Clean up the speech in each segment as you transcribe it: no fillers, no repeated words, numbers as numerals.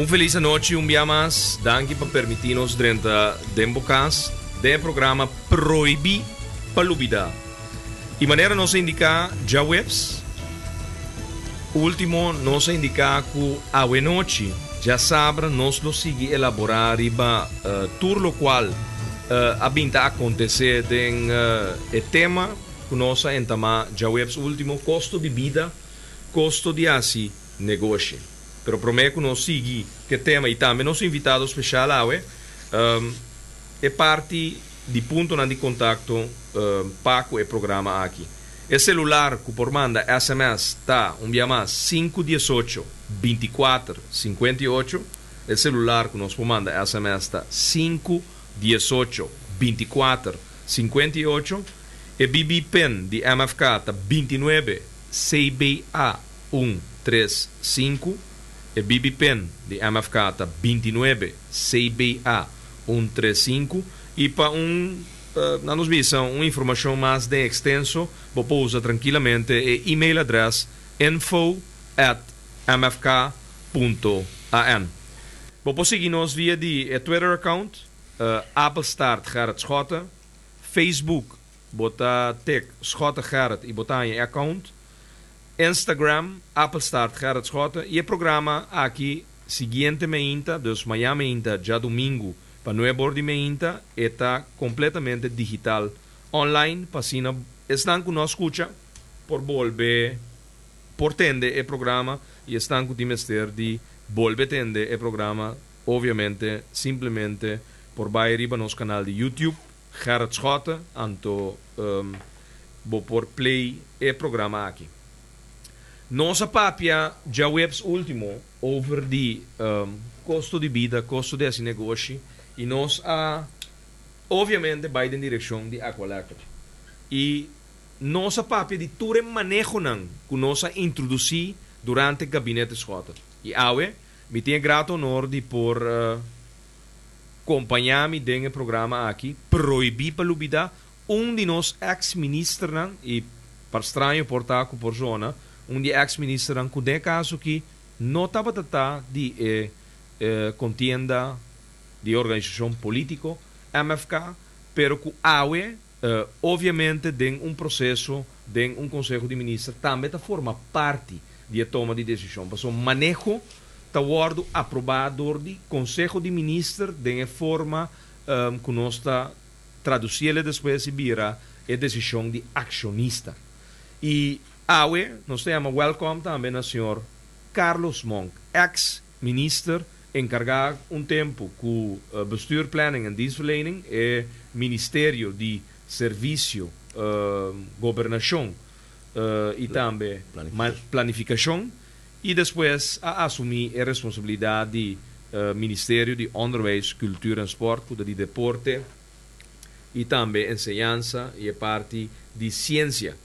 Un felis anochi un bia mas. Danki pa permití nos drenta den bo kas den e programa Prohibí pa Lubidá. I manera nos a indiká djaweps último, nos a indiká ku awenochi djasabra nos lo sigui elaborá riba tur lokual a bin ta akontesé den e tema ku nos a entamá djaweps último, kosto di bida, kosto di hasi negoshi. Pero promé ku nos sigui ku e tema i tambe nos invitado speshal awe, e parti di puntonan di kontakto pa ku e programa aki. E selular ku por manda sms ta, un bia mas, sinku diesocho, bintikuater, sinkuenta i ocho. E selular ku nos por manda sms ta 5 18 24 58. E BB PIN di MFK ta 29 CBA 135. E BB PIN di MFK ta 29 CBA 135. I pa un, na nos bisa, un informashon mas den ekstenso, bo por usa trankilamente e e-mail address info@mfk.an. Bo por sigui nos via di e Twitter account, @GerritSchotte, Facebook, bo ta tik Schotte Gerrit i bo ta haña e account, Instagram, @GerritSchotte, i e programa aki siguiente meinta, dus mañan meinta, djadumingu, pa 9 or di meinta, e ta kompletamente digital online, pa asina esnan ku no a skucha por bolbe por tende e programa i esnan ku tin mester di bolbe tende e programa, obviamente, simplemente por bai riba nos kanal di YouTube, Gerrit Schotte, anto bo por play e programa aki. Nos a papia djaweps último over di kosto di bida, kosto di hasi negoshi, i nos a obviamente bai den direkshon di Aqualectra. I nos a papia di tur e manehonan ku nos a introdusí durante gabinete Schotte. I awe mi tin e grato honor di por kompañá mi den e programa aki, Prohibí pa Lubidá, un di nos ex-ministernan, i pa straño por ta ku por zona, un di e ex-ministernan ku den e kaso aki no tabata ta di e kontienda di e organisashon polítiko MFK, pero ku awe obviamente den un proseso den un konseho di minister tambe ta forma parti di e toma di desishon. Pasobra maneho ta wòrdu aprobá dor di konseho di minister den e forma ku nos ta tradusiele despues i bira e desishon di akshonista. I awe nos ta yama wèlkòm tambe na señor Carlos Monk, eks minister enkargá un tempu ku Bestuur, Planning en Dienstverlening, e ministerio di servisio, gobernashon i tambe planifikashon, i despues a asumí e responsabilidat di Ministerio di Onderwijs, Cultuur en Sport, ku ta di deporte i tambe enseñansa i e parti di siensia.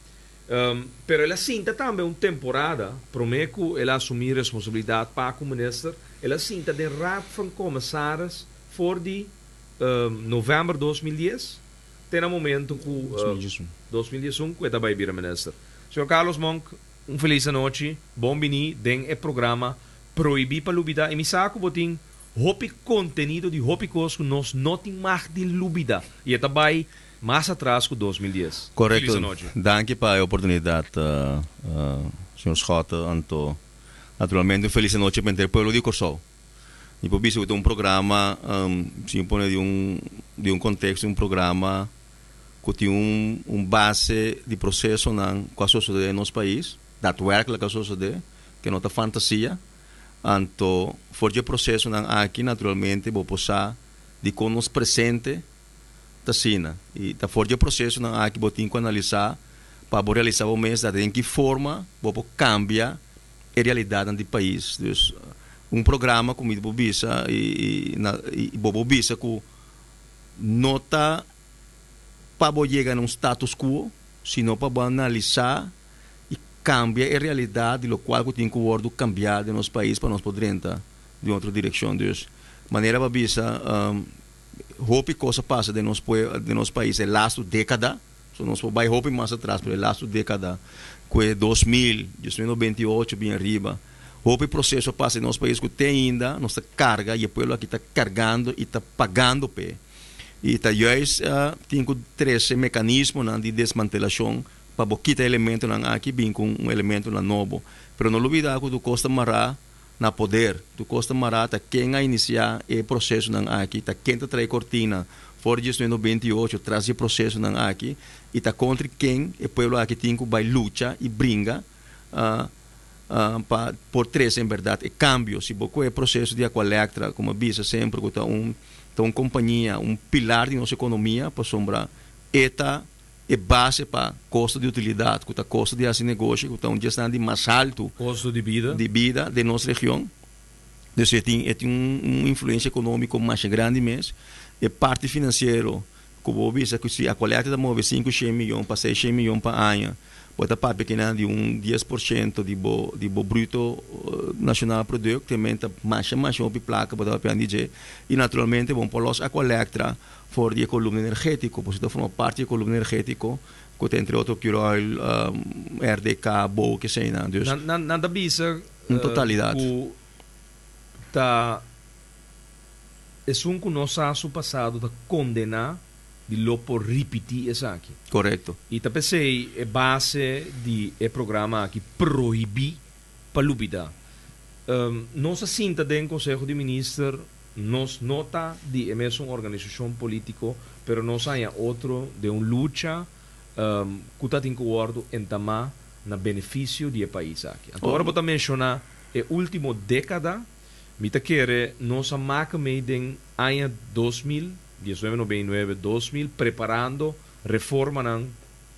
Pero el a sinta tambe un temporada promé ku el a asumí responsabilidat pa ku minister, el a sinta den Raad van Commissaris for di novèmber 2010 te na momento ku 2011 ku e ta bai bira minister. Señor Carlos Monk, un felis anochi, bon biní den e programa Prohibí pa Lubidá i mi sa ku bo tin hopi kontenido di hopi kos ku nos no tin mag di lubidá i e ta bai mas atras ku 2010. Korekto. Danki pa e oportunidat, señor Schotte. Anto, naturalmente un felis anochi pa henter pueblo di Kòrsou. Mi por bisa ku ta un programa, si mi pone di un di un konteksto, un programa ku tin un un base di prosesonan ku a sosodé den nos pais, datwerklik a sosodé, ke no ta fantasia. Anto, for di e prosesonan aki, naturalmente bo por sa dikon nos presente ta asina. I ta for di e prosesonan aki bo tin ku analisá pa bo realisá bo mes den ki forma bo por kambia e realidatnan di pais. Dus, un programa ku mi por bisa i i bo por bisa ku no ta pa bo yega na un status quo, sino pa bo analisá i kambia e realidat di lokual ku tin ku wòrdu kambiá den nos pais pa nos por drenta den otro direkshon. Dus, manera bo a bisa, hopi kos a pasa den nos pue den nos pais e lastu dékada, so nos por bai hopi mas atras, pero e lastu dékada ku e 2000, 1998 bin ariba. Hopi proseso a pasa den nos pais ku te ainda nos ta karga i e pueblo aki ta kargando i ta pagando p'e. I ta juist tin ku trese mekanismonan di desmantelashon pa bo kita e elementonan aki bin ku un elementonan nobo. Pero no lubida ku tur kos ta mará na poder. Tur kos ta mará ta ken a inisiá e prosesonan aki, ta ken ta trae kortina for di 1998 tras di e prosesonan aki i ta kontra ken e pueblo aki tin ku bai lucha i bringa pa por trese en berdad e cambio. Si bo coge e proceso di Aqualectra, como a bisa semper cu ta un ta un compania, un pilar di nos economia, pasobra e ta e base pa costo di utilidad, cu ta costo di haci negoshi, cu ta un di esnan di mas halto Costo di bida. di bida den nos region. Dus e tin e tin un influencia economico masha grandi mes. E parti financiero Ku bo bisa ku si Aqualectra ta move sinku shen miyon pa seis shen miyon pa aña, bo ta papia kinan di un 10% di bo di bo bruto nashonal produkt, te men ta masha masha hopi plaka bo ta papiando di dje. I naturalmente bo no por los Aqualectra for di e kolumna energetiko, pasobra ta forma parti di e kolumna energetiko ku ta entre otro Curoil, RDK, bo, keseinan. Dus Nan nan ta bisa un totalidat. ku ta. Esun ku no sa su pasado ta kondená di lo por ripití esaki. Korekto. I ta p'esei e base di e programa aki prohibí pa lubidá. Nos a sinta den Konseho di Minister, nos no ta di e mesun organisashon polítiko, pero nos a haña otro den un lucha ku ta tin ku wòrdu entamá na benefisio di e pais aki. Anto ora bo ta menshoná e último dékada, Mi ta kere nos a maka mei den aña 2000, 1999, 2000, preparando reformanan,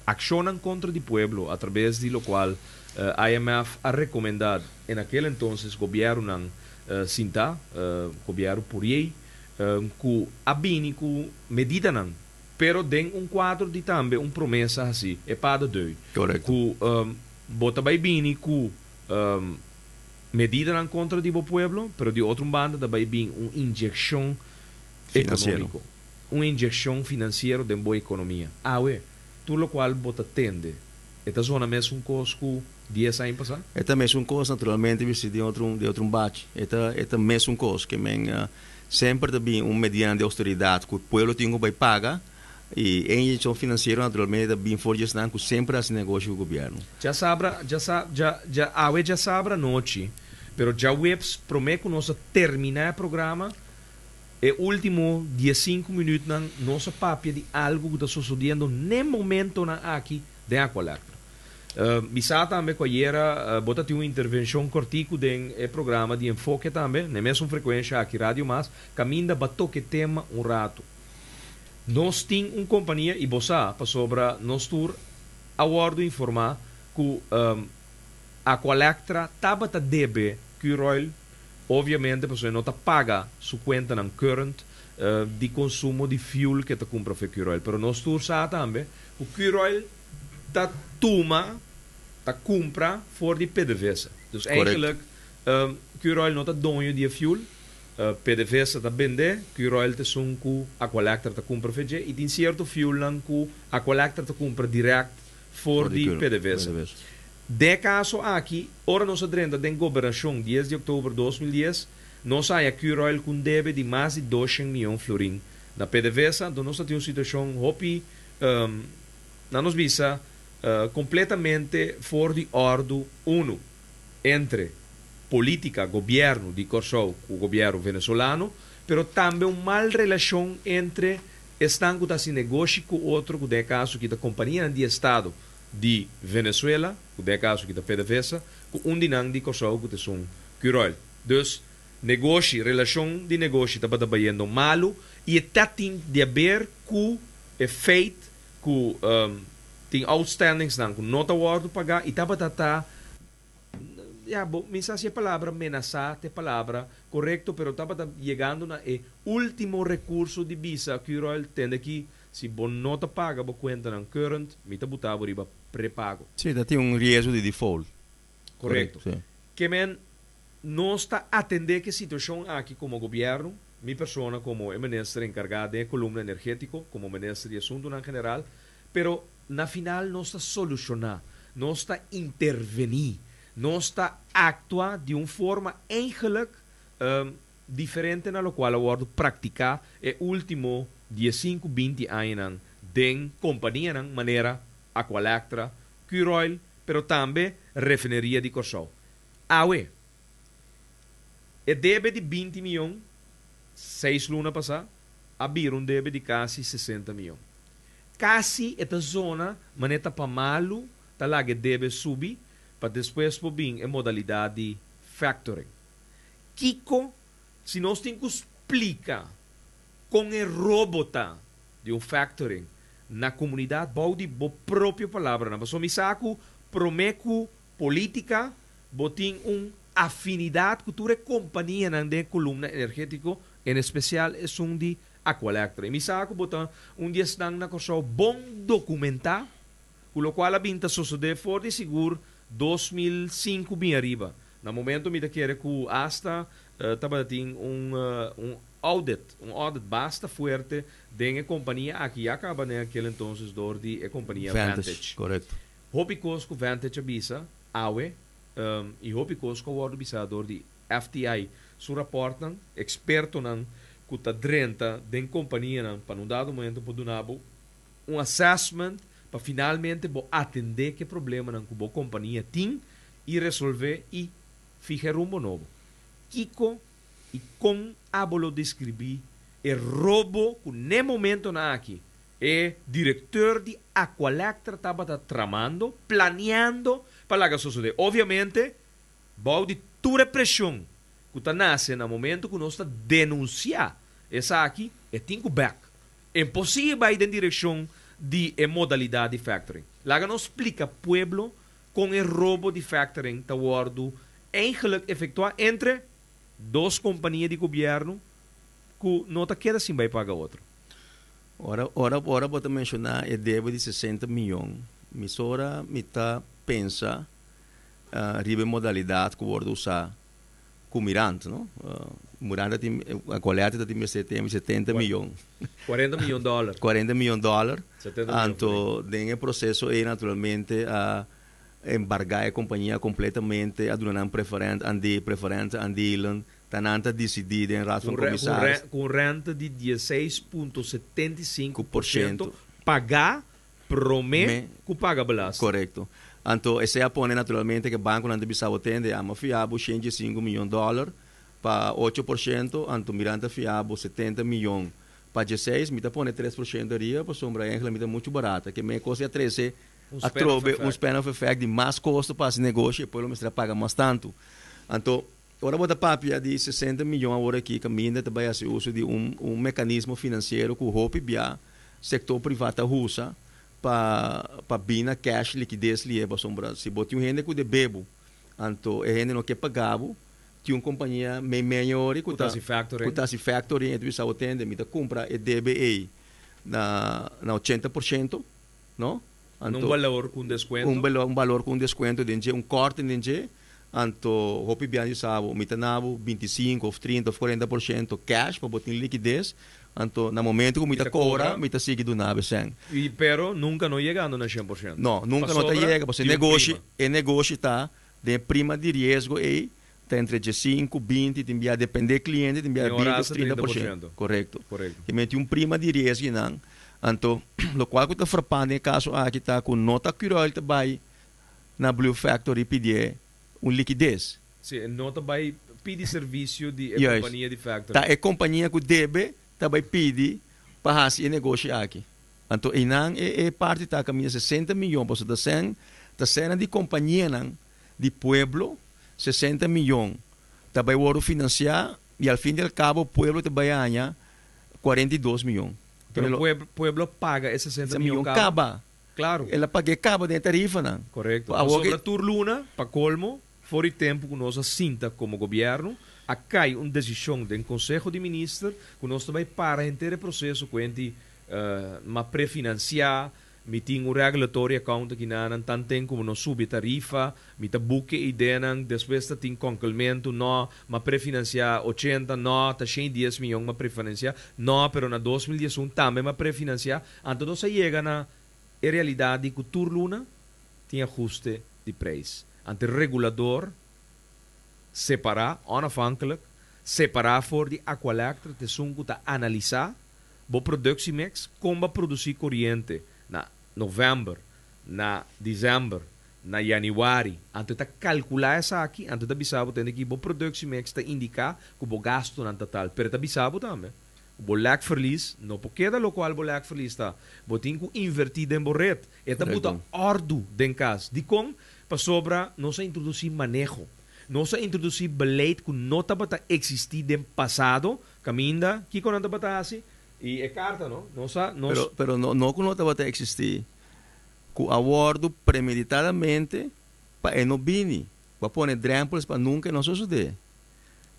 akshonnan kontra di pueblo a trabes di lokual IMF a rekomendá en aquel entonces gobièrnunan sintá, gobièrnu Pourier, ku a bini ku medidanan, pero den un kuadro di tambe un promesa hasí, e pas de deux, ku bo ta bai bini ku Medidanan kontra di bo pueblo, pero di otro un banda ta bai bin un inyekshon ekonómiko, un inyekshon finansiero den bo ekonomia. Awe, tur lokual bo ta tende, e ta zona mesun kos ku 10 aña pasá? E ta mesun kos, naturalmente, bisti den otro den otro un bachi. E ta e ta mesun kos. Ke men semper ta bin un medidanan di ousteridat ku e pueblo tin ku bai paga. I e inyekshon finansiero naturalmente ta bin for di esnan ku semper hasi negoshi ku gobièrnu. Djasabra, djasa, dja, dja, awe djasabra anochi, pero djaweps promé ku nos a terminá e programa, e último diesinku minütnan nos a papia di algu ku ta sosodiendo n'e momentonan aki den Aqualectra. Mi sa tambe ku ayera bo ta tin un intervenshon kòrtiku den e programa di Enfoke tambe, n'e mesun frekuensha aki Radio Mas, kaminda ba toka e tema un ratu. Nos tin un kompania i bo sa pasobra nos tur a wòrdu informá ku Aqualectra tabata debe Curoil, obviamente pasobra e no ta paga su kuentanan current di konsumo di fuel ku e ta kumpra for Curoil. Pero nos tur sa tambe ku Curoil ta tuma, ta kumpra for di PDVSA. Dus eigenlijk Curoil no ta doño di e fuel. PDVSA ta bende, Curoil ta esun ku Aqualectra ta kumpra for dje i tin sierto fuelnan ku Aqualectra ta kumpra dirèkt for di PDVSA. Den e kaso aki, ora nos a drenta den gobernashon 10 di òktober 2010, nos a haña Curoil ku un debe di mas di 200 mion florin na PDVSA, anto nos ta tin un situashon hopi, nan nos bisa, kompletamente for di òrdu unu. Entre polítika, gobièrnu di Kòrsou ku gobièrnu venezolano, pero tambe un mal relashon entre esnan ku ta hasi negoshi ku otro, ku den e kaso aki ta kompanianan di estado di Venezuela, ku den e kaso aki ta PDVSA, ku un di nan di Kòrsou ku ta esun Curoil. Dus, negoshi, relashon di negoshi tabata bayendo malu i e ta tin di aber ku e feit ku tin outstandingsnan ku no ta wòrdu pagá i tabata ta, ya, bo mi sa si e palabra menasá ta e palabra korekto, pero tabata yegando na e último rekurso di bisa Curoil, tende aki, si bo no ta paga bo kuentanan current, mi ta buta bo riba prepago. Sí, ta tin un riesgo di default. Korekto. Ke men nos ta atendé ku e situashon aki komo gobièrnu, Mi persona komo e minister enkargá den e kolumna energétiko, komo minister di asuntunan general, pero na final nos ta solushoná, nos ta intervení, Nos ta aktua di un forma eigenlijk diferente na lokual a wòrdu praktiká e último diesinku, 20 añanan den kompanianan manera Aqualectra, Curoil, pero tambe Refineria di Kòrsou. Awe, e debe di 20 mion 6 luna pasá a bira un debe di kasi 60 mion. Kasi e ta zona manera pa malu ta laga debe subi pa despues por bin e modalidat di factoring. Kiko, si nos tin ku splika kon e robo ta di un factoring na komunidat, bou di bo propio palabra, na paso mi sa ku promé ku polítika bo tin un afinidat ku tur e kompanianan den kolumna energétiko, en espesial esun di Aqualectra. I mi sa ku bo ta un di esnan na Kòrsou bon dokumentá, ku lokual a bin ta sosodé for di sigur 2005 bin ariba. Na momento mi ta kere ku hasta tabatin un audit basta fuerte den e kompania aki ya kaba den aquel entonces dor di e kompania Vantage. Vantage. Korekto. Hopi kos ku Vantage a bisa, awe, i hopi kos ku a wòrdu bisa dor di FTI, su rapòrtnan, ekspertonan ku ta drenta den kompanianan pa un dado momento por duna bo un assessment pa finalmente bo atendé ku problemanan ku bo kompania tin i resolvé i fiha rumbo nobo. Kiko i kon abo lo deskribí e robo ku na momentonan aki e direktor di Aqualectra tabata tramando, planeando pa laga sosodé? Obviamente, bou di tur preshon ku ta nase na momento ku nos ta denunsiá esaki, e tin ku back. Imposibel den direkshon di e modalidat di factoring. Laga nos splika pueblo kon e robo di factoring ta wòrdu eigenlijk efektuá entre dos kompania di gobièrnu ku no ta keda sin bai paga otro. Ora bo menshoná e debe di 60 mion, mesora mi ta pensa riba modalidat ku a wòrdu usá ku Mirante, no? Mirante tin, Aqualectra tin 70 mion. 40 mion dòler. 40 mion dòler. 70 mion. Anto, den e proseso ei naturalmente a embargá e kompania kompletamente, a duna preferente, andi preferente, aandelen, ta nan ta disidí den Raad van Ku, Commissaris. ku rente di 16,75% Por siento. Paga promé ku paga belasting. Korekto. Anto, esei a pone naturalmente ku bankonan ta bisa bo tende, ami a fia bo 105 mion dòler pa 8%, anto Mirante a fia bo 70 mion pa 16, mi ta pone 3% ariba, pasobra eigenlijk mi ta muchu barata, ku mi kos a 13 Un a spin-off trobe un effect. Spin-off effect di mas kosto pa e negoshi, e pueblo mester paga mas tantu. Anto, ora bo ta papia di 60 mion awor aki, kaminda tambe hasi uso di un mekanismo finansiero ku hopi bia sektor privá ta usa pa bin na cash likides lihé, pasobra si bo tin un hende ku debe bo, anto e hende no ke paga bo, tin un kompania mei mei ori ku Ku ta hasi factoring. Ku ta hasi factoring, e bisa bo tende, mi ta kumpra e debe ei na 80%, no? Un balor ku deskuento. Un balor ku un deskuento den dje, un korte den dje, anto hopi bia sa bo, mi ta duna bo 25 òf 30 òf 40% cash pa bo tin likides, anto na momento ku mi ta Mi ta kobra, kobra. Mi ta sigui duna bo 100. Pero nunka no yegando na 100%. No, nunka no ta Pasobra yega, pasobra di un negoshi, prima. E negoshi ta de prima di riesgo ei ta entre 5, 20, tin bia dependé kliente, tin bia Tin 20 ora òf hasta 30%. 30%. Korekto. Korekto. Ke men tin un prima di riesgo nan. Anto, lokual ku ta frappante den kaso aki ta ku no ta Curoil ta bai na Blue Factory pidi un likides. Si, no ta bai pidi servisio di e kompania di factoring. Ta e kompania ku debe ta bai pidi pa hasi e negoshi aki. Anto, einan e parti ta kaminda 60 mion, pasobra ta 100, ta sena di kompanianan di pueblo, 60 mion ta bai wòrdu finansiá i al fin i al kabo pueblo ta bai haña 42 mion. Pero pueblo paga e 60 mion mion kaba. Kaba. Klaro. El a paga kaba den tarifanan. Korekto. Awor Sobre tur luna, pa kolmo, for di tempu ku nos a sinta komo gobièrnu, a kai un desishon di Konseho di Minister ku nos tambe para henter proseso ku enti m'a prefinansiá, mi tin un regulatory account aki nan tanten komo nos subi tarifa, mi ta book e ideanan, despues ta tin konkelmentu, no, m'a prefinansiá 80, no, ta 110 mion m'a prefinansiá, no, pero na 2011 tambe m'a prefinansiá, anto nos a yega na e realidat ku tur luna tin ahuste di preis. Anto regulador separá, onafhankelijk, separá for di Aqualectra ta esun ku ta analisá bo productiemix, kon bo a produsí koriente na novèmber, na desèmber, na yanüari. Anto e ta kalkulá esaki, anto e ta bisa bo tende ki bo productiemix ta indiká ku bo gastunan ta tal. Pero e ta bisa bo tambe ku bo lekverlies no por keda lokual bo lekverlies ta. Bo tin ku invertí den bo ret. E ta buta òrdu den kas. Dikon? Pasobra nos a introdusí maneho. Nos a introdusí beleid ku no tabata eksistí den pasado. Kaminda, kiko nan tabata hasi? I e karta, no? Nos a, nos. Pero, pero no, no ku no tabata eksistí, ku a wòrdu premeditadamente pa e no bini. Ku a pone drèmpels pa nunka e no sosodé.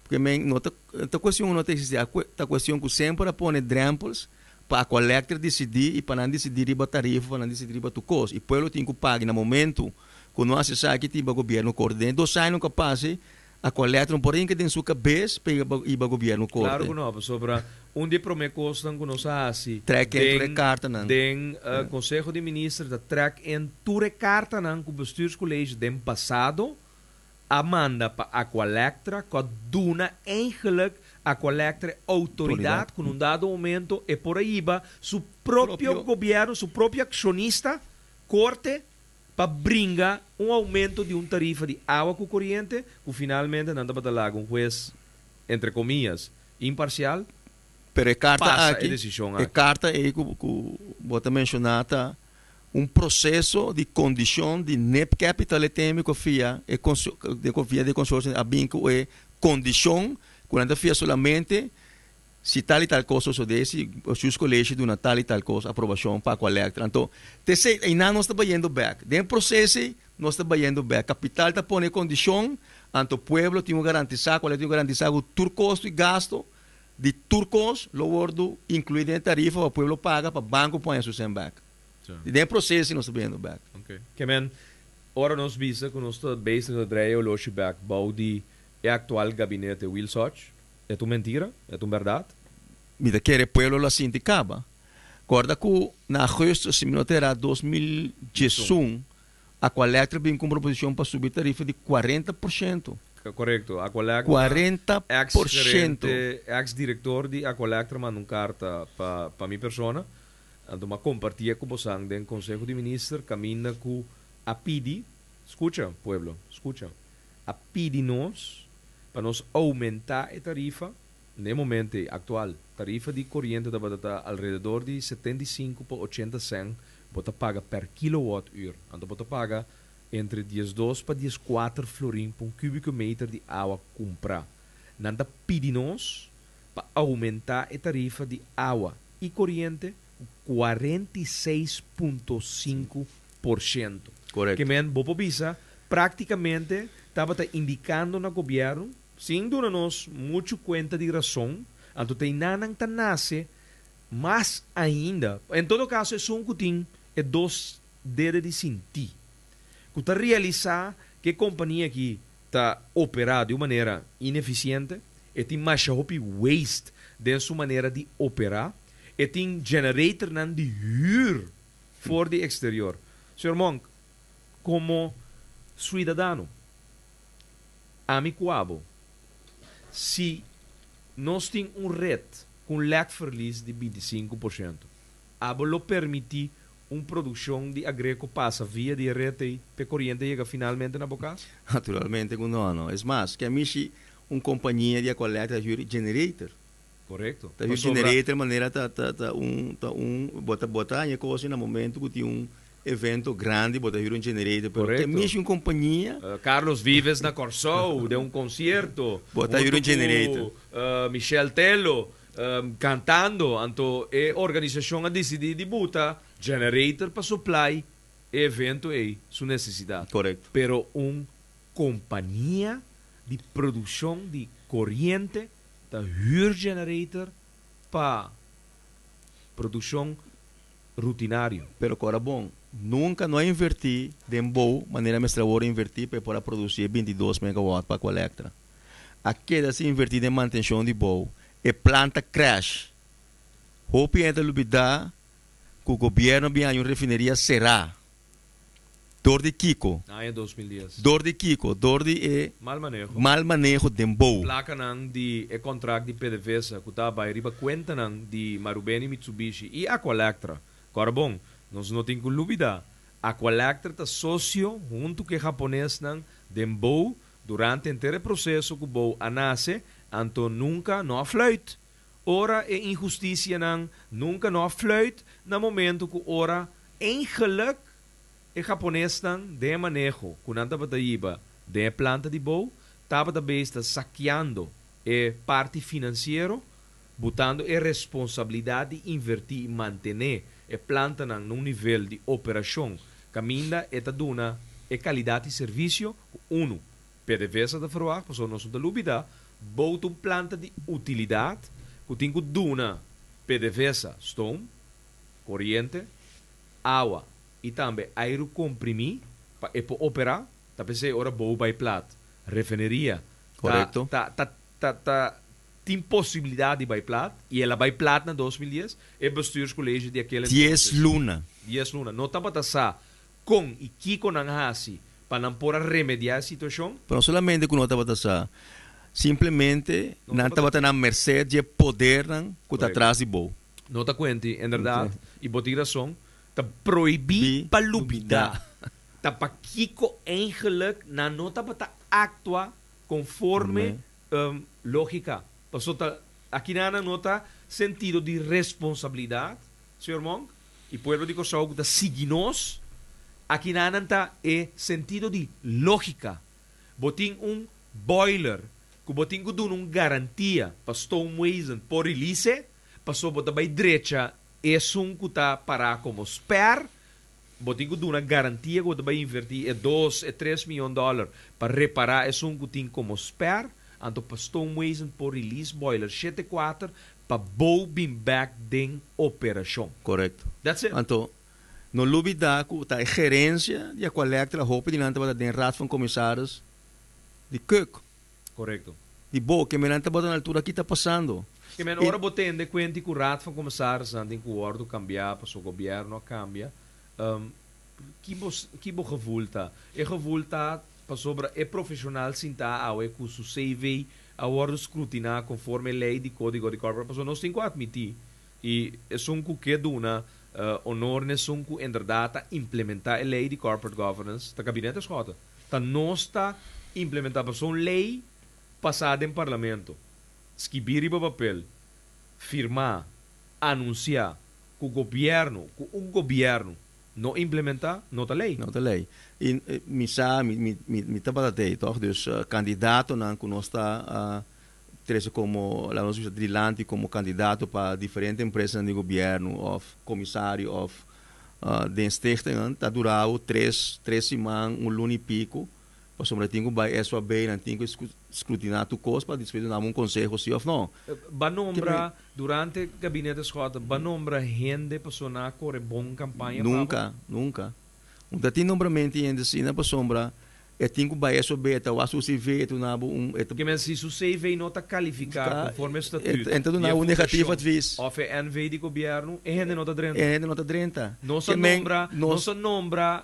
Porque men, no ta, ta kuestion ku no ta eksistí, a ta kuestion ku semper a pone drèmpels pa Aqualectra disidí i pa nan disidí riba tarifa, pa nan disidí riba tur kos. I pueblo tin ku paga na momentu ku no hasi esaki tin ba gobièrnu korte. Den e dos aña ku a pasa Aqualectra no por hinka den su kabes pa iba gobièrnu korte. Klaro ku no, pasobra un di e promé kosnan ku nos a hasi Trèk en tur e kartanan. den Konseho di Minister ta trèk en tur e kartanan ku Bestuurscollege den pasado a manda pa Aqualectra ku a duna eigenlijk Aqualectra e outoridat ku na un dado momento e por a hiba su propio gobièrnu, su propio akshonista, korte pa bringa un oumento di un tarifa di awa ku koriente ku finalmente nan tabata laga un hues, entre komillas, imparsial Pero e karta pasa e aki, desishon e aki. karta ei ku ku bo ta menshoná ta un proseso di kondishon di Nip Capital e temi ku a fia e de ku a fia di e konsorsio a bin ku e kondishon ku nan ta fia solamente si tal i tal kos sosodé, si Bestuurscollege duna tal i tal kos aprobashon pa Aqualectra. Anto te esei einan nos ta bayendo bèk. Den e proseso ei nos ta bayendo bèk. Kapital ta pone e kondishon, anto pueblo tin ku garantisá, Aqualectra tin ku garantisá ku tur kosto i gasto di tur kos lo wordu inkluí den e tarifa pa pueblo paga pa banko por haña su sèn bèk. I den e proseso ei nos ta bayendo bèk. Ke men, ora nos bisa ku nos ta bezig ta drei e oloshi bèk bou di e aktual gabinete Wilsoch, E ta un mentira? E ta un bèrdat? Mi ta kere pueblo lo a sinti kaba. Kòrda ku na augustus, si mi no ta erá, 2011, Aqualectra bin ku un proposishon pa subi tarifa di 40%. Korekto. Aqualectra, Kuarenta eks por shento. gerente, eks direktor di Aqualectra manda un karta pa pa mi persona. Anto mi a kompartié ku bosan den Konseho di Minister kaminda ku a pidi, skucha pueblo, skucha, a pidi nos pa nos oumentá e tarifa, n'e momento ei aktual tarifa di koriente tabata ta alrededor di 75 pa 80 sèn bo ta paga per kilowatt uur, anto bo ta paga entre 12 pa 14 florin pa un kubiko meter di awa kumprá. Nan ta pidi nos pa oumentá e tarifa di awa i koriente ku 46.5%. Korekto. Ke men bo por bisa Práktikamente tabata indikando na gobièrnu, sin duna nos muchu kuenta di rason, anto ta einanan ta nase mas ainda. En todo kaso esun ku tin e dos dede di sintí, ku ta realisá ku e kompania aki ta operá di un manera inefisiente, e tin masha hopi waste den su manera di operá, e tin generatornan di hür for di eksterior. Señor Monk, Komo suidadano, ami ku abo, si nos tin un ret ku un lèkverlies di 25%, abo lo permití un produkshon di agreko pasa via di e ret ei p'e koriente yega finalmente na bo kas? Naturalmente ku no, no. Es mas, ke mishi un kompania di Aqualectra ta hür generator. Korekto. Ta hür generator manera ta ta ta un ta un bo ta bo ta haña kos na momento ku tin un Evento grandi bo ta hür un generator pero ke mishi un kompania. Carlos Vives na Kòrsou den un konsierto Bo ta hür un generator. Hunto ku Michel Tello kantando anto e organisashon a disidí di buta generator pa supply e evento ei su nesesidat. Korekto. Pero un kompania di produkshon di koriente ta hür generator pa produkshon rutinario. Pero kora bon, nunka no a invertí den bou manera mester awor invertí pa e por a produsí e 22 megawatt pa Aqualectra. A keda sin invertí den mantenshon di bou. E planta crash. Hopi hende ta lubidá ku gobièrnu a bin haña un refineria será. Dor di kiko? Aña 2010. Dor di kiko? Dor di e Mal maneho. mal maneho den BOU. Plakanan di e kontrakt di PDVSA ku ta bai riba kuentanan di Marubeni Mitsubishi i Aqualectra. Kòrda bon, nos no tin ku lubidá, Aqualectra ta sosio huntu ku e haponesnan den BOU durante henter e proseso ku BOU a nase, anto nunka no a fluit. Ora e inhustisianan nunka no a fluit na momento ku ora eigenlijk e haponesnan den e maneho ku nan tabata hiba den e planta di bou tabata bes ta sakeando e parti finansiero, butando e responsabilidat di invertí i mantené e plantanan na un nivel di operashon kaminda e ta duna e kalidat di servisio ku unu PDVSA ta ferwagt, pasobra nos no ta lubida, bou ta un planta di utilidat ku tin ku duna PDVSA stoom, koriente, awa i tambe airu komprimí pa e por operá. Ta p'esei ora bou bai plat, refineria ta ta ta ta ta tin posibilidat di bai plat i el a bai plat na 2010, e bestuurscollege di akel entonces. Dies luna. 10 luna. No tabata sa kon i kiko nan hasi pa nan por a remediá e situashon. Pero no solamente ku no tabata sa, simplemente nan tabata na merced di e podernan ku ta tras di bou. No ta kuenti, inderdat, i bo tin rason, ta prohibí pa lubidá. Ta pakiko eigenlijk nan no tabata aktua konforme lógika. Pasobra ta akinan nan no ta sentido di responsabilidat, señor Monk, i pueblo di Kòrsou ku ta sigui nos, akinan nan ta e sentido di lógika. Bo tin un boiler ku bo tin ku duna un garantia pa Stoomwezen por release, pasobra bo ta bai drecha esun ku ta pará komo spare, bo tin ku duna garantia ku bo ta bai invertí e dos, e 3 mion dòler pa repará esun ku tin komo spare, anto pa Stoomwezen por release boiler 74 pa bou bin bèk den operashon. Korekto. That's it. Anto, no lubidá ku ta e gerensia di Aqualectra hopi di nan tabata den Raad van Commissaris di Kök. Korekto. Di bo, ke men nan tabata na altura ki ta pasando. Ke men ora bo tende kuenti ku Raad van Commissarissen tin ku wòrdu kambiá pasobra gobièrnu a kambia, ki bo ki bo gevoel ta? E gevoel ta pasobra e profeshonal sintá awe ku su CV a wòrdu skrutiná konforme lei di kódigo di corporate, pasobra nos tin ku atmití i esun ku ke duna honor na esun ku inderdat ta implementá e lei di corporate governance ta Gabinete Schotte. Ta nos ta implementá pasobra un lei pasá den parlamento, skibí riba papel, firmá, anunsiá ku gobièrnu, ku un gobièrnu no implementá, no ta lei. No ta lei. I mi sa, mi mi mi mi tabata tei tòg, dus kandidatonan ku nos ta trese komo, laga nos bisa dilanti komo kandidato pa diferente empresanan di gobièrnu òf komisario òf den stichtingen ta durau tres siman, un luna i piku, pasobra tin ku bai SOAB, nan tin ku skrutiná tur kos pa despues duna un konseho si òf no. Ba nombra, durante Gabinete Schotte, ba nombra hende pasobra nan a kore bon kampaña pa bo? Nunka, nunka. Un ta tin nombramentu di hende asina pasobra e tin ku bai SOAB, e ta wak su CV, e ta duna bo un. Ke men si su CV no ta kalifiká konforme statuut E ta duna bo un negatief advies. Òf e NV di gobièrnu, e hende no ta drenta. E hende no ta drenta. Nos a nombra, nos a nombra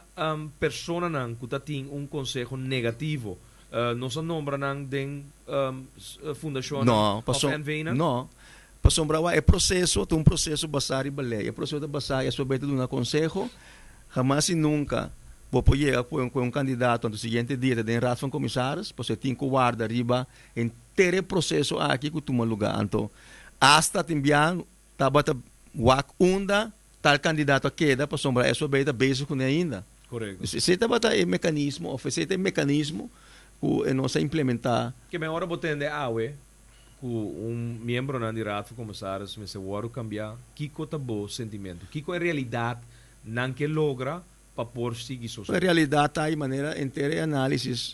personanan ku ta tin un konseho negativo. Nos a nombra nan den fundashonnan òf NV-nan? No, pasobra wak e proseso ta un proseso basá riba lei. E proseso ta basá SOB ta duna konseho. Hamas i nunka bo por yega ku un kandidato anto siguiente dia ta den Raad van Commissaris, pasobra e tin ku warda riba henter e proseso aki ku tuma lugá. Anto asta tin bia tabata wak unda tal kandidato a keda pasobra SOB ta bezig kuné ainda. Korekto. Dus esei tabata e mekanismo òf esei ta e mekanismo ku e nos a implementá. Ke men ora bo tende awe ku un miembronan di Raad van Commissaris mester wòrdu kambiá, kiko ta bo sentimentu? Kiko en realidat nan ke logra pa por sigui sosodé? En realidat ta e manera henter e análisis,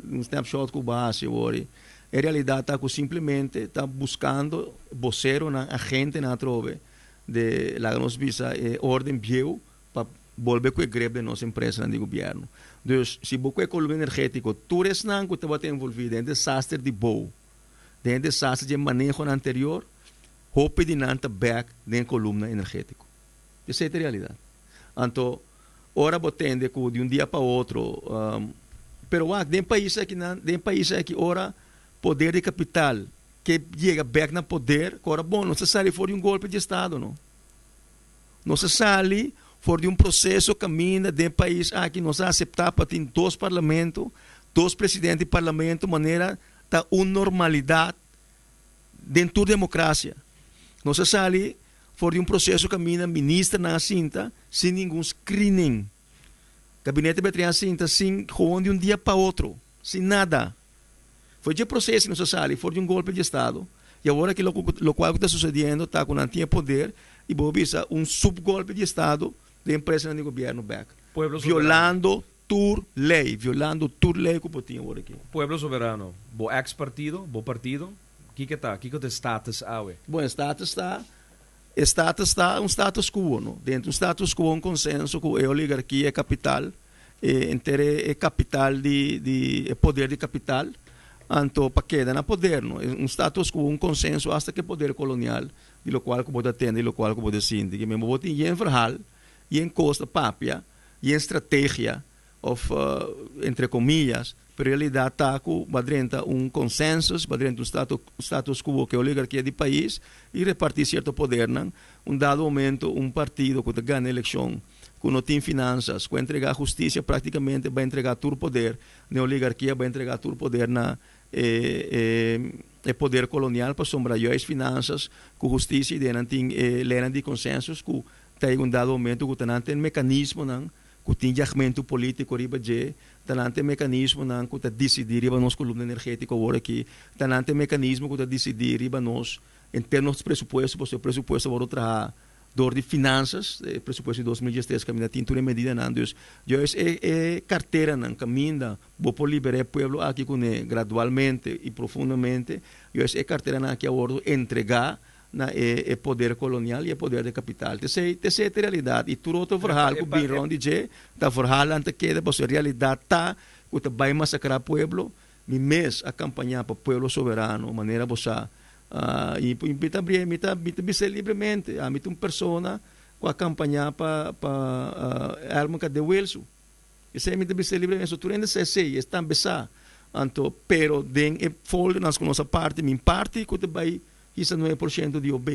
un snapshot ku bo a hasi awor, e realidat ta ku simplemente ta buskando boseronan, agentenan atrobe de laga nos bisa e órden bieu pa bolbe ku e grip den nos empresanan di gobièrnu. Dus, si bo ku e kolumna energétiko, tur esnan ku tabata envolví den e desaster di bou, den e desaster di e manehonan anterior, hopi di nan ta bèk den e kolumna energétiko. Esei ta e realidat. Anto, Ora bo tende ku di un dia pa otro, pero wak, den pais aki nan, den pais aki ora poder di kapital ke yega bek na poder, ku ora bon, nos ta sali for di un golpe di estado no. Nos a sali for di un proseso kaminda den pais aki nos a aseptá pa tin dos parlamento, dos presidente di parlamento manera ta un normalidat den tur demokrasia. Nos a sali for di un proseso kaminda ministernan a sinta sin ningun screening. Gabinete Betrian a sinta sin gewoon di un dia pa otro, sin nada. For dje proseso nos a sali for di un golpe di estado y awor aki locual cu ta sucediendo ta cu nan tin e poder y bo bisa un sub golpe di estado den empresanan di gobierno bek. Pueblo soberano. Violando tur ley, violando tur ley cu bo tin awor aki. Pueblo soberano, bo ex partido, bo partido, kiko ta? Kiko ta e status awe? Bon, e status ta, e status ta un status quo, no? Dentro un status quo un consenso cu e oligarkia, e capital, e enter e capital di di e poder di capital anto pa keda na poder no e un status quo un consenso hasta cu e poder colonial di locual cu bo ta tende di locual cu bo ta sinti ke men bo tin yen verhaal yen cos ta papia yen strategia of entre comillas pero realidad ta cu bo a drenta un consensus bo a drenta un status quo cu e oligarkia di pais y reparti cierto podernan un dado momento un partido cu ta gana eleccion ku no tin finansas, ku a entregá hustisia práktikamente bai entregá tur poder na e oligarkia, bai entregá tur poder na e e poder kolonial pasobra juist finansas ku hustisia i den nan tin e leinan di konsensus ku ta yega un dado momento ku ta nan tin mekanismonan ku tin yagmentu polítiko riba dje, ta nan tin mekanismonan ku ta disidí riba nos kolumna energétiko awor aki, ta nan tin mekanismo ku ta disidí riba nos henter nos presupuesto pasobra e presupuesto a wòrdu traha Dor di finansas, e presupuesto di 2013 kaminda tin tur e medidanan. Dus juist e e karteranan kaminda bo por libera e pueblo aki kuné gradualmente i profundamente, juist e karteranan aki a wordo entregá na e e poder kolonial i e poder di kapital. T'esei t'esei ta e realidat i tur otro verhaal ku bin rond di dje ta verhaalnan ta keda pasobra e realidat ta ku ta bai masakrá pueblo. Mi mes a kampañá pa pueblo soberano manera bo sa. I mi ta bria, mi ta mi ta bis'é libremente, ami ta un persona ku a kampañá pa pa Elmo Kadé Wilson. Esei mi ta bis'é libremente, so tur hende sa esei, es tambe sa. Anto, pero den e foldernan ku nos a parti, mi parti ku ta bai hisa 9% di OB.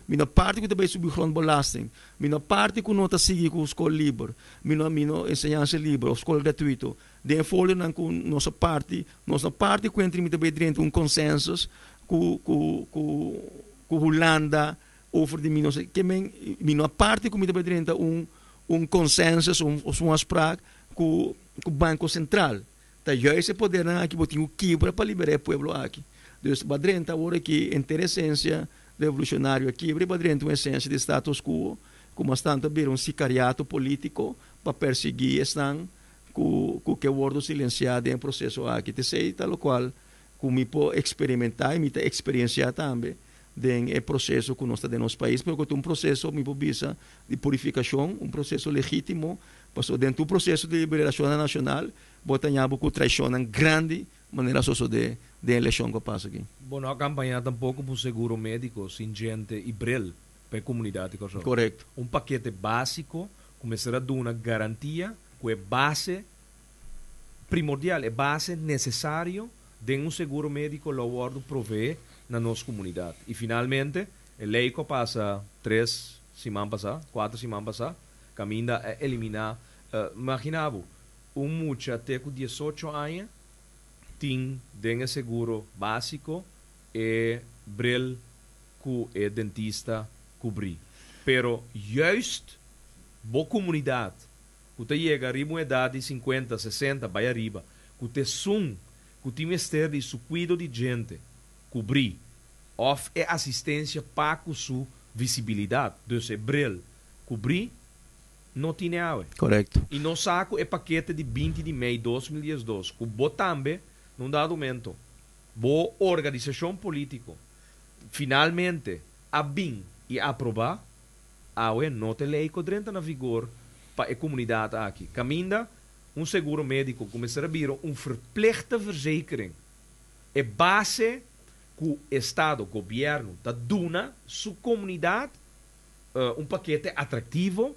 Mi no parti ku ta bai subi grondbelasting. Mi no parti ku no ta sigui ku skol liber. Mi no mi no enseñansa liber òf skol gratuito. Den e foldernan ku nos a parti, nos no parti ku entre mi ta bai drenta un consensus ku ku ku ku Hulanda over di mi no se ke men mi no a parti ku mi ta bai drenta un un consensus un of un afspraak ku ku Banko Sentral. Ta juist e podernan aki bo tin ku kibra pa libera e pueblo aki. Dus bo a drenta awor aki henter esencia revolucionario a kibra i bo a drenta un esencia di status quo ku mas tanto a bira un sicariato politico pa persigui esnan ku ku ke wordo silensiá den e proseso aki. T'esei ta lokual ku mi por eksperimentá i mi ta eksperensiá tambe den e proseso ku nos ta den nos pais, pero ku ta un proseso, mi por bisa, di purifikashon, un proseso legítimo, pasobra den tur proseso di liberashon nashonal bo ta haña bo ku traishonnan grandi manera a sosodé den elekshon ku a pasa aki. Bo no a kampañá tampoko pa un seguro médiko sin djente i bril pa e komunidat di Kòrsou. Korekto. Un pakete básiko ku mester a duna garantia ku e base primordial, e base necesario den un seguro medico lo wordo provee na nos comunidad. Y finalmente, e ley cu a pasa tres siman pasa, cuater siman pasa, caminda a elimina, imagina bo, un mucha te cu 18 aña tin den e seguro basico e bril cu e dentista cubri. Pero juist bo comunidad ku ta yega riba un edat di sinkuenta, sesenta bai ariba, ku ta esun ku tin mester di su kuido di djente kubrí òf e asistensia pa ku su visibilidat, dus e bril, kubrí, no tine awe. Korekto. I nos sa ku e pakete di 20 di mei 2012 ku bo tambe na un dado momento bo organisashon polítiko finalmente a bin i aprobá, Awe no ta e lei ku a drenta na vigor pa e komunidat aki. Kaminda un seguro médiko ku mester a bira un verplichte verzekering, e base ku estado, gobièrnu, ta duna su komunidat un pakete atraktivo.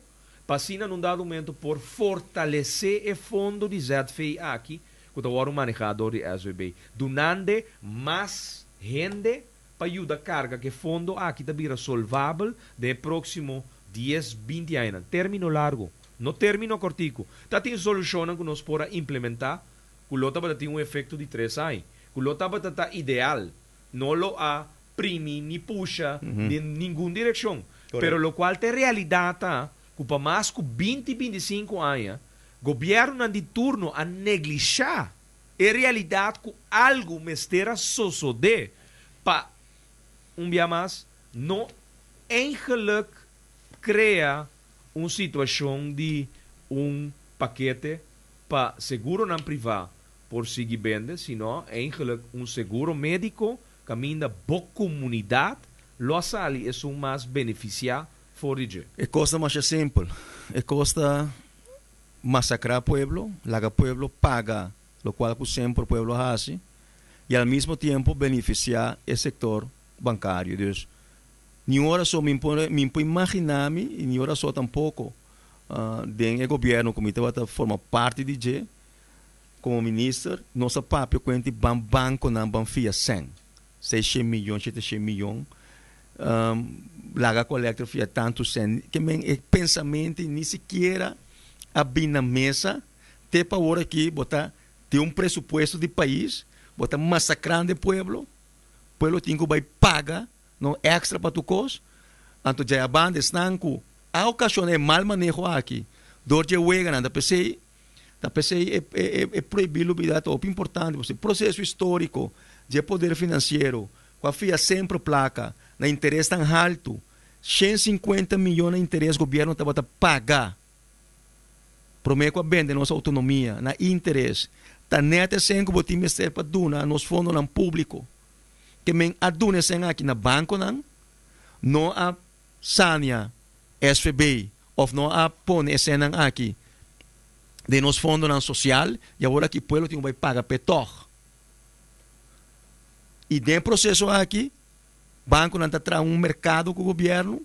Pa asina na un dado momento por fortalesé e fondo di ZV aki ku ta wòrdu manehá dor di SVB, dunande mas hende pa yuda karga ku e fondo aki ta bira solvabel den e próksimo dies, 20 añanan. Término largu, no término kòrtiku. Ta tin solushonnan ku nos por a implementá ku lo tabata tin un efekto di 3 aña, ku lo tabata ta ideal, no lo a primi ni pusha den ningun direkshon. Pero lokual ta e realidat ta ku pa mas ku 20, 25 aña gobièrnunan di turno a neglishá e realidat ku algu mester a sosodé pa un bia mas no eigenlijk krea un situashon di un pakete pa seguronan privá por sigui bende, sino eigenlijk un seguro médiko kaminda bo komunidat lo a sali esun mas benefisiá for di dje. E kos ta masha simpel. E kos ta masakrá pueblo, laga pueblo paga lokual ku semper pueblo a hasi i al mismo tiempo benefisiá e sektor bankario. Dus ni ora so mi por mi por imaginá mi i ni ora so tampoko den e gobièrnu ku mi tabata forma parti di dje komo minister nos a papia kuenti ban bankonan ban fia sèn, 600 miyon, 700 miyon, laga Aqualectra fia tantu sèn. Ke men e pensamentu ni sikiera a bin na mesa te pa awor aki bo ta tin un presupuesto di pais, bo ta masakrando e pueblo, pueblo tin ku bai paga no extra pa tur kos, anto djai abanda esnan ku a okashona e mal maneho aki dor dje weganan ta p'esei ta p'esei e e prohibí lubida ta hopi importante pasobra e proseso históriko dje poder finansiero ku a fia semper plaka na interesnan haltu, 150 miyon na interes gobièrnu tabata paga promé ku a bende nos outonomia na interes, ta nèt esei ku bo tin mester pa duna nos fondonan públiko. Ke men a duna esei aki na bankonan, no a sania SVB òf no a pone eseinan aki den nos fondonan sosial i awor aki pueblo tin ku bai paga p'e tòg. I den e proseso aki bankonan ta traha un merkado ku gobièrnu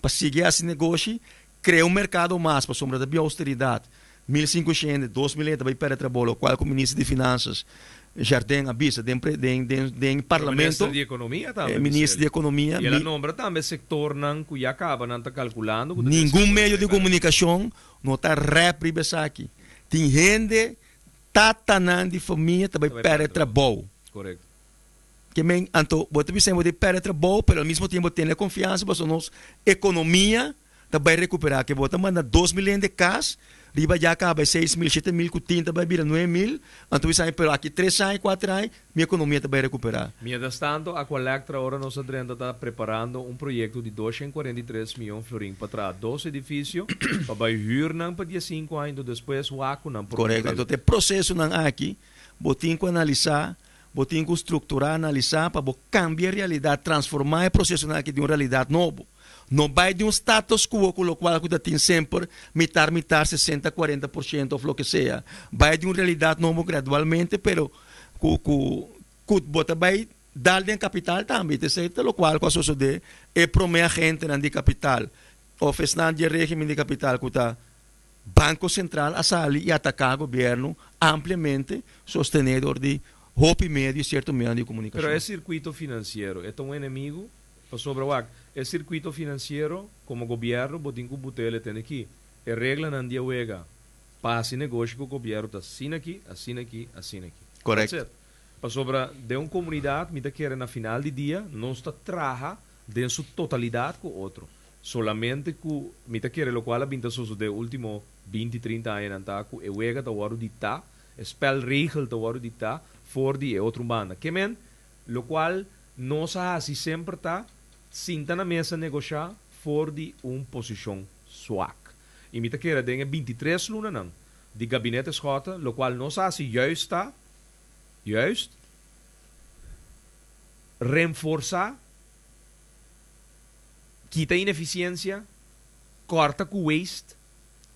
pa sigui hasi negoshi, krea un merkado mas pasobra ta bin austeridat, 1500, 2000 hende ta bai pèrdè trabou, lokual ku minister di Finansas Jarden a bisa den den den den parlamento. Minister di Ekonomia tambe. Minister di Ekonomia. I el a nombra tambe sektornan ku ya kaba nan ta kalkulando ku ta Ningun medio di komunikashon no ta rèp riba esaki. Tin hende, tatanan di famia ta bai pèrdè trabou. Korekto. Ke men, anto bo ta bisa bo ta pèrdè trabou, pero al mismo tiempo tene konfiansa pasobra nos ekonomia ta bai rekuperá. Ke bo ta manda 2000 hende kas, riba ya kaba e 6000, 7000 ku tin ta bai bira 9000, anto bo bisa pero aki 3 aña, 4 aña mi ekonomia ta bai rekuperá. Mientras tanto, Aqualectra ora nos a drenta ta preparando un proyekto di 243 mion florin pa traha dos edifisio pa bai hür nan pa 15 aña, anto despues wak ku nan por Korekto, anto ta e prosesonan aki bo tin ku analisá. Bo tin ku strukturá, analisá pa bo kambia e realidat, transformá e prosesonan aki den un realidat nobo. No bai di un status quo ku lokual ku ta tin semper mitar mitar, 60 40% òf loke sea. Bai di un realidat nobo gradualmente pero ku ku ku bo ta bai dal den kapital tambe. Ta esei ta lokual ku a sosodé e promé agentenan di kapital òf esnan di e régimen di kapital ku ta Banco Central a sali i ataká gobièrnu ampliamente sostené dor di hopi medio i sierto medionan di komunikashon. Pero e sirkuito finansiero e ta un enemigu? Pasobra wak, e sirkuito finansiero komo gobièrnu bo tin ku butel e tene ki. E reglanan di e wega pa hasi negoshi ku gobièrnu ta asina aki, asina aki, asina aki. Correct. That's it. Pasobra den un komunidat mi ta kere na final di dia nos ta traha den su totalidat ku otro. Solamente ku mi ta kere lokual a bin ta sosodé último 20, 30 añanan ta ku e wega ta wòrdu ditá, e spelregel ta wòrdu ditá for di e otro banda. Ke men, lokual nos a hasi semper ta sinta na mesa negoshá for di un posishon swak. I mi ta kere den e 23 lunanan di Gabinete Schotte lokual nos a hasi juist ta, juist, renforsá, Kita inefisiensia, kòrta ku waste,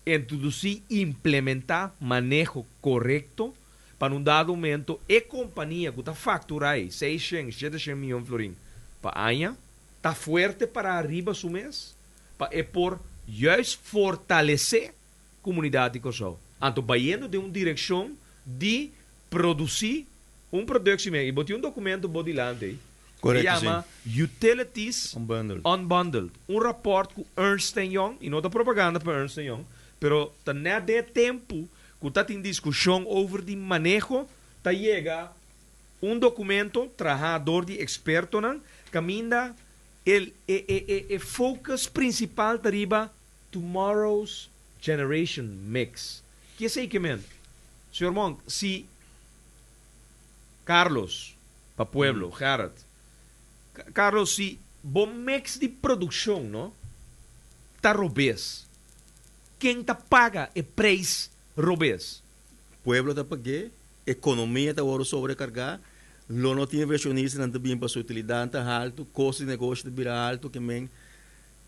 introdusí i implementá maneho korekto pa na un dado momento e kompania ku ta fakturá ei 600, 700 mion florin pa aña ta fuerte pará riba su mes pa e por Juist fortalesé komunidat di Kòrsou. Anto bayendo den un direkshon di produsí un produksie men. I bo tin un dokumento bo dilanti ei. Korekto, si. Yama Utilities Unbundled. Unbundled. Un rapòrt ku Ernst and Young, i no ta propaganda pa Ernst and Young, pero ta nèt den e tempu ku ta tin diskushon over di maneho, ta yega un dokumento trahá dor di ekspertonan kaminda e e e e focus prinsipal ta riba Tomorrow's Generation Mix. Ki esei ke men? Señor Monk, si Carlos, pa pueblo, Gerrit, Carlos, si bo mix di produkshon, no, ta robes, ken ta paga e preis robes? Pueblo ta pag'é, ekonomia ta wòrdu sobrekargá, lo no tin invershonistanan ta bin pasobra utilidatnan ta haltu, kosto di negoshi ta bira haltu, ke men.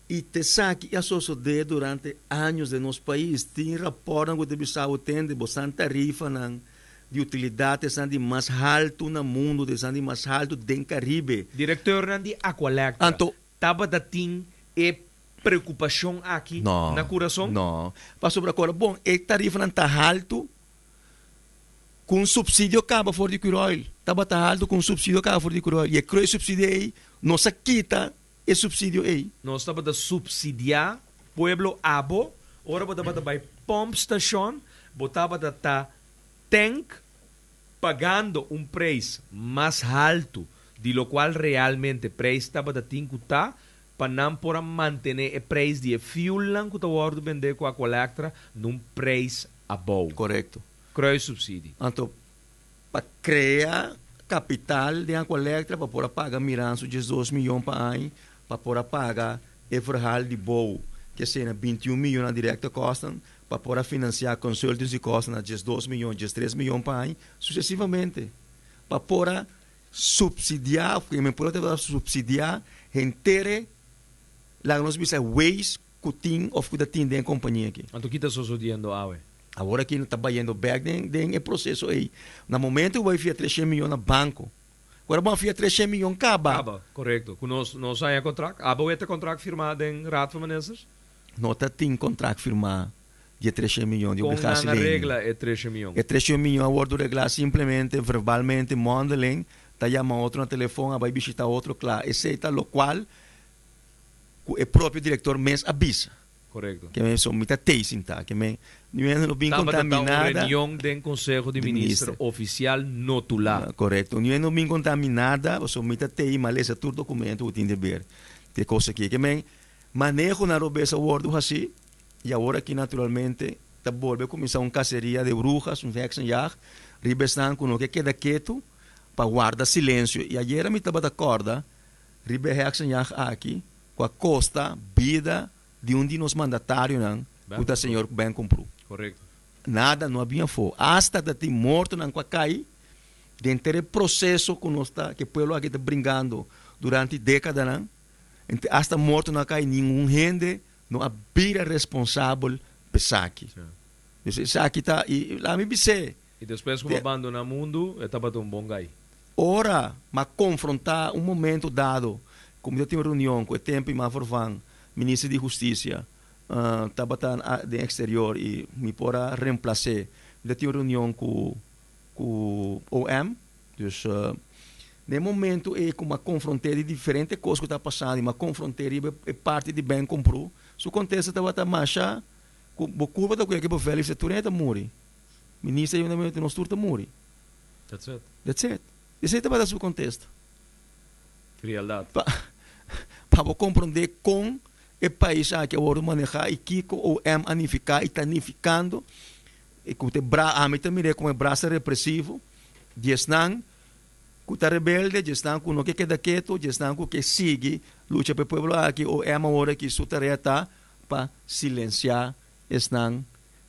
I t'esaki a sosodé durante años den nos pais. Tin rapòrtnan ku ta bisa bo tende bo san tarifanan di utilidat esnan di mas haltu na mundu, esnan di mas haltu den Karibe. Direktornan di Aqualectra Anto. tabata tin e preokupashon aki No, na kurason? no. Pasobra kor bon e tarifanan ta haltu ku un supsidio kaba for di Curoil. Tabata haltu ku un supsidio kaba for di Curoil. I e kruissubsidio ei nos a kita. E subsidio ei. Nos tabata subsidiá pueblo abo ora bo tabata bai pompstation bo tabata ta tank pagando un prijs mas haltu di locual realmente prijs tabata tin cu ta pa nan por a mantene e prijs di e fuelnan cu ta wordo bende cu Aqualectra na un prijs abou. Corecto. Kruissubsidie. Anto pa krea kapital den Aqualectra pa por a paga Miransu 12 miyon pa aña, pa por a paga e verhaal di bou ke sena 21 miyon na directe kosten, pa por a finansiá consultancy kosten na 12 miyon, 13 miyon pa aña, susesivamente. Pa por a subsidiá, of ke men por a subsidiá henter e, laga nos bisa, waste ku tin of ku ta tin den e kompania aki. Anto ki ta sosodiendo awe? Awor aki no ta bayendo bek den den e proseso ei. Na momento ku bo a fia 300 miyon na banko, ku ora bo a fia 300 miyon kaba. Kaba, korekto. Ku nos nos haña kontrakt. Abo wet e kontrakt firmá den Raad van Ministers? No ta tin kontrakt firmá di e 300 miyon di Kon nan a obligasielening. regla e 300 miyon? E 300 miyon a wòrdu reglá simplemente verbalmente, mondeling, ta yama otro na telefon, a bai bishita otro, kla. Esei ta lokual ku e propio direktor mes a bisa. Korekto. Ke men so mi ta tei sintá. Ke men niun hende no bin Tabata konta mi ta un nada. reunion den Konseho di Di Minister Minister. ofisial notulá. Korekto. Niun hende no bin konta mi nada, pasobra mi ta tei, mi a lesa tur dokumento ku tin di ber ku e kos aki. Ke men maneho na robes a wòrdu hasí i awor aki naturalmente ta bolbe kuminsá un kaseria de brujas, un heksenjacht riba esnan ku no ke keda ketu pa warda silensio. I ayera mi tabata kòrda Riba e heksenjacht aki ku a kosta bida di un di nos mandatarionan ku ta señor Ben Komproe. Korekto. Nada no a bin afó. Asta ta tin mortonan ku a kai den ter e proseso ku nos ta, ku e pueblo aki ta bringando durante dekadanan. Asta mortonan a kai, ningun hende no a bira responsabel pa esaki. Dus esaki ta, i laat mi bis'é. I despues ku bo a bandoná mundu, e tabata un bon gai. Ora m'a konfrontá un momento dado ku mi ta tin un reunion ku e tempu i m'a vervang minister di Hustisia tabata den eksterior i mi por a remplas'é. Mi ta tin un reunion ku ku OM. Dus den e momento ei ku m'a konfront'é di diferente kos ku ta pasando i m'a konfront'é riba e parti di Ben Komprú, su kontesta tabata masha ku bo kulpa ta ku e ke bo vèlif se tur hende ta muri. Minister yunda mi nos tur ta muri. That's it. That's it. Esei tabata su contesta. Frialdad. Pa, pa bo comprende con e pais aki a wordo maneha y kico OM a nifica y ta nificando. Y cu te bra, ami ta mira como e brasa represivo di esnan cu ta rebelde, di esnan cu no ke keda keto, di esnan cu ke sigui lucha pa e pueblo aki. OM awor aki su tarea ta pa silencia esnan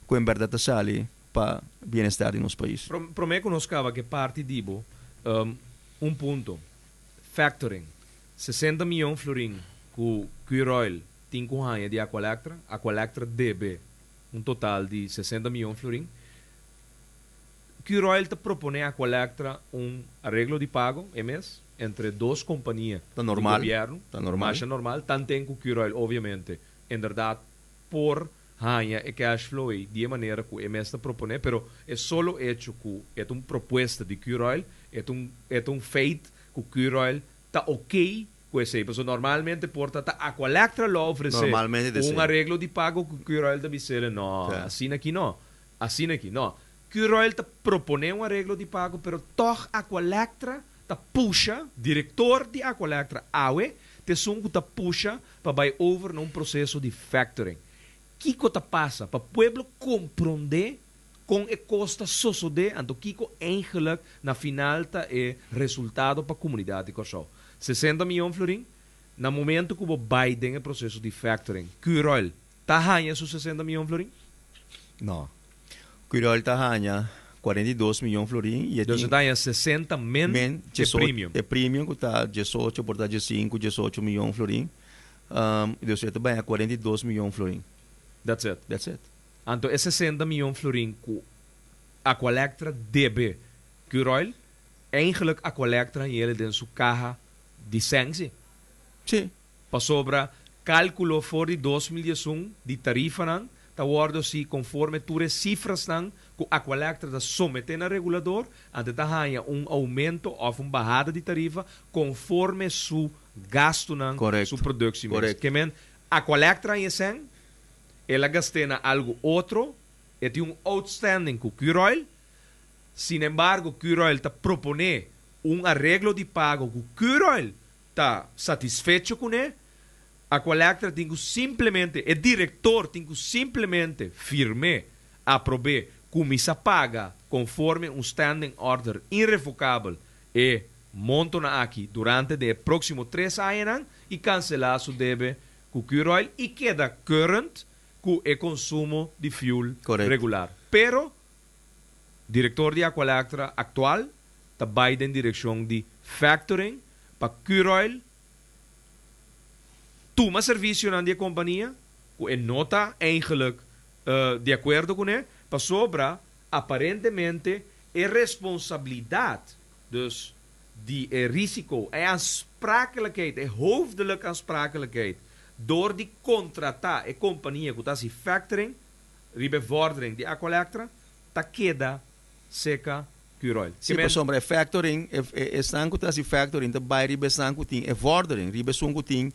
ku en bèrdat ta sali pa bienestar di nos pais. Promé ku nos kaba ku e parti di bo, un punto. Factoring, 60 mion florin ku Curoil tin ku haña di Aqualectra, Aqualectra debe un total di 60 mion florin. Curoil ta proponé Aqualectra un areglo di pago e mes entre dos kompania Ta di normal, gobièrnu, ta normal. Masha normal, tanten ku Curoil obviamente inderdat. Por haña e cash flow ei di e manera ku e mes ta proponé, pero e solo hecho ku e ta un propuesta di Curoil, e ta un e ta un feit ku Curoil ta ok ku esei, pasobra normalmente por ta ta Aqualectra lo ofresé Normalmente ta un esei. areglo di pago ku Curoil ta bis'el no, Ta. asina aki no, asina aki no. Curoil ta proponé un areglo di pago, pero tòg Aqualectra ta pusha, direktor di Aqualectra awe ta esun ku ta pusha pa bai over na un proseso di factoring. Kiko ta pasa? Pa pueblo komprondé kon e kos ta sosodé, anto kiko eigenlik na final ta e resultado pa komunidat di Kòrsou. 60 mion florin, na momento ku bo bai den e proseso di factoring, Curoil ta haña su 60 mion florin? No. Curoil ta haña 42 mion florin i e Dus tin e ta haña 60 men men e premium. E premium ku ta 18 por ta 15, 18 mion florin. Dus e ta baña 42 mion florin. That's it. That's it. Anto e 60 mion florin ku Aqualectra debe Curoil, eigenlijk Aqualectra hañ'el den su kaha di sèn si. Sí. Pasobra kalkulo for di 2011 di tarifanan ta wòrdu hasi konforme tur e sifrasnan ku Aqualectra ta someté na regulador, anto ta haña un oumento òf un bahada di tarifa konforme su gastunan, su produksie mes. Ke men, Aqualectra haña esèn, el a gast'é na algu otro, e tin un outstanding ku Curoil, sinembargo Curoil ta proponé un areglo di pago ku Curoil ta satisfecho kuné, Aqualectra tin ku simplemente, e direktor tin ku simplemente firm'é, aprob'é, kuminsá paga konforme un standing order irrevokabel e montonan aki durante den e próksimo 3 añanan i kanselá su debe ku Curoil i keda current ku e konsumo di fuel regular. Pero direktor di Aqualectra aktual ta bai den direkshon di factoring pa Curoil tuma servisionan di e kompania ku e no ta eigenlijk di akuerdo kuné pasobra aparentemente e responsabilidat dus di e risiko, e aansprakelijkheid, e hoofdelijke aansprakelijkheid dor di kontratá e kompania ku ta hasi factoring riba e vordering di Aqualectra ta keda seka Curoil. Sí, pasobra e factoring, esnan ku ta hasi factoring ta bai riba esnan ku tin e vordering, riba esun ku tin,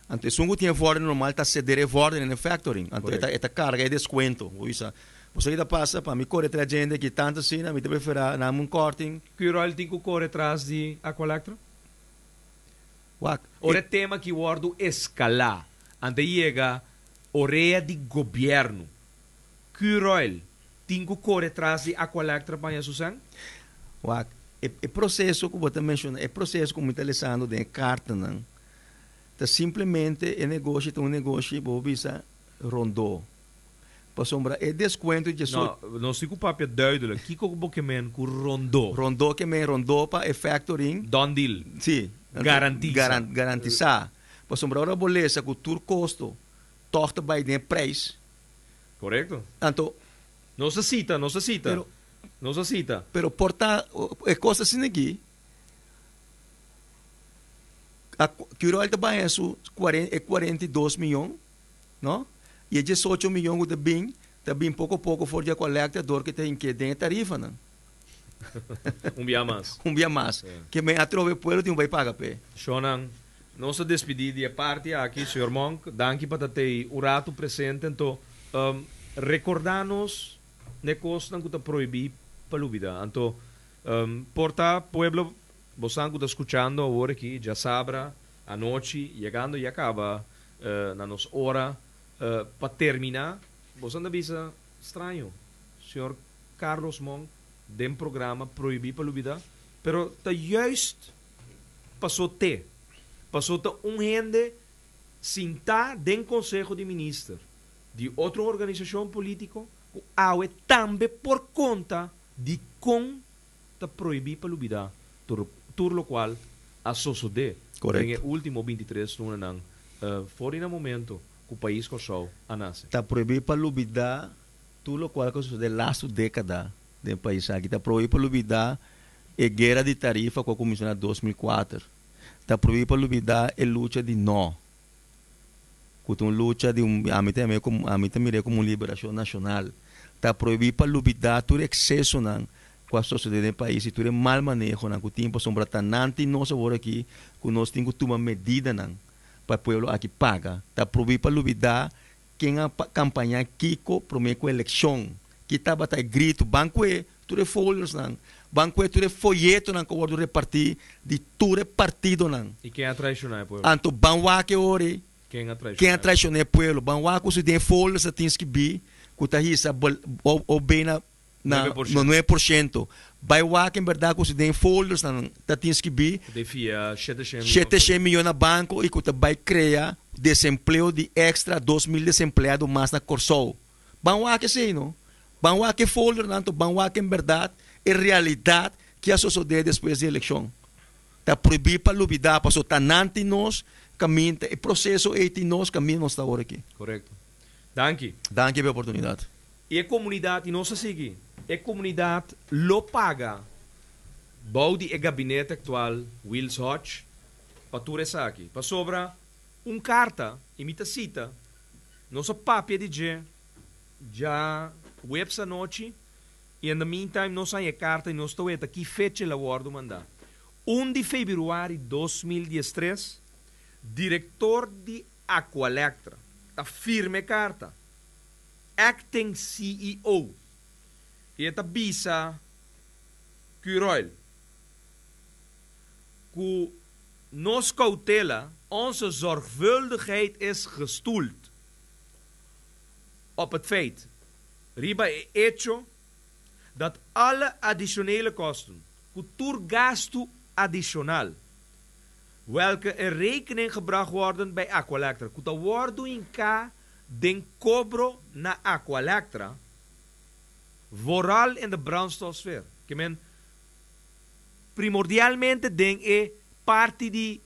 anto esun ku tin e vordering normal ta seder e vordering na e factoring, anto e ta karga e deskuento. Bo bisa, bo sa ki ta pasa? Pa mi kore tras djende aki tantu asina, mi ta preferá nan un korting. Curoil tin ku kore tras di Aqualectra? Wak. Ora e tema aki wòrdu eskalá, anto e yega orea di gobièrnu. Curoil tin ku kore tras di Aqualectra pa haña su sèn? Wak, e proseso ku bo ta menshoná, e proseso ku mi ta lesando den e kartanan, ta simplemente e negoshi ta un negoshi, bo por bisa, rondó. Pasobra e deskuento dje No, nos tin ku papia duidelijk. Kiko ku bo ke men ku rondó? Rondó ke men rondó pa e factoring. Done deal. Sí. Garantisa. Garantisá. Pasobra ora bo lesa ku tur kosto tòg ta bai den e preis. Korekto. Anto. Nos a sita, nos a sita. Pero. Nos a sita. Pero por ta e kos asina aki, a Curoil ta baña su e 42 miyon, no? I e 18 miyon ku ta bin, ta bin poko poko for di e kolekta dor ku ta hink'é den e tarifanan. Un bia mas. Un bia mas. Ke men atrobe pueblo tin ku bai paga p'e. Shonnan, nos ta despidí di e parti aki. Señor Monk, danki pa ta tei un ratu presente. Anto, rekordá nos n'e kosnan ku ta prohibí pa lubidá. Anto, por ta pueblo, bosan ku ta skuchando awor aki, djasabra anochi, yegando ya kaba na nos ora pa terminá, bosan ta bisa straño, señor Carlos Monk den programa Prohibí pa Lubidá, pero ta juist pasó te, pasó ta un hende sintá den Conseho di Minister di otro organisashon polítiko ku awe tambe por konta dikon ta prohibí pa lubidá tur tur lokual a sosodé den e último 23 lunanan for di na momento ku pais Kòrsou a nase. Ta prohibí pa lubidá tur lokual ku a sosodé lastu dékada den pais aki. Ta prohibí pa lubidá e guera di tarifa ku a kuminsá na 2004. Ta prohibí pa lubidá e lucha di no. Ku ta un lucha di un, ami ta yam'é komo, ami ta mir'é komo un liberashon nashonal. Ta prohibí pa lubidá tur e eksesonan ku a sosodé den e pais i tur e mal manehonan ku tin pasobra ta nan tin nos awor aki ku nos tin ku tuma medidanan pa e pueblo aki paga. Ta prohibí pa lubidá ken a kampañá kiko promé ku elekshon, ki tabata e gritu, ban kue tur e foldersnan, ban kue tur e foyetonan ku a wòrdu repartí di tur e partidonan. I ken a traishoná e pueblo? Anto ban wak e ora ei. Ken a traishoná Ken a traishoná e pueblo? Ban wak ku si den e folders ta tin skibí ku ta hisa OB na na 9%. Bai wak en berdad ku si den folders nan ta tin skibí Ku ta fia 700 miyon. 700 miyon na banko i ku ta bai krea desempleo di extra 2000 desempleado mas na Kòrsou. Ban wak esei no. Ban wak e foldernan to ban wak en berdad e realidat ki a sosodé despues di elekshon. Ta prohibí pa lubidá paso ta nan tin nos kaminda e proseso ei tin nos kaminda nos ta awor aki. Korekto. Danki. Danki pa e oportunidat. I e komunidat, i nos a sigui, e komunidat lo paga bou di e gabinete aktual Wiels Hodge pa tur esaki. Pasobra un karta, i mi ta sita, nos a papia di dje dja webs anochi, i in the meantime nos haña e karta i nos ta weta ki fecha el a wòrdu mandá. Un di febrüari 2013, direktor di Aqualectra ta firma e karta. Acting CEO y e ta bisa Curoil cu nos cautela, onze zorgvuldigheid is gestoeld op het feit, riba e hecho, dat alle adicionele kosten, cu tur gastu adicional, welke in rekening gebracht worden bij Aqualectra, cu ta wordo hinca Den kobro na Aqualectra, vooral in de brandstofsfeer, ke men primordialmente den e parti di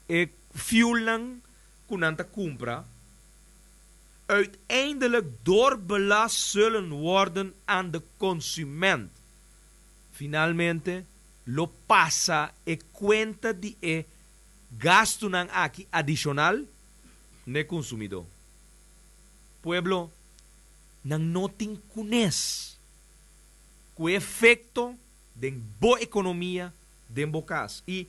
e fuelnan ku nan ta kumpra, uiteindelijk doorbelast zullen worden aan de consument. Finalmente lo pasa e kuenta di e gastunan aki adishonal n'e konsumidó. Pueblo, nan no tin kunes ku e efekto den bo ekonomia, den bo kas. I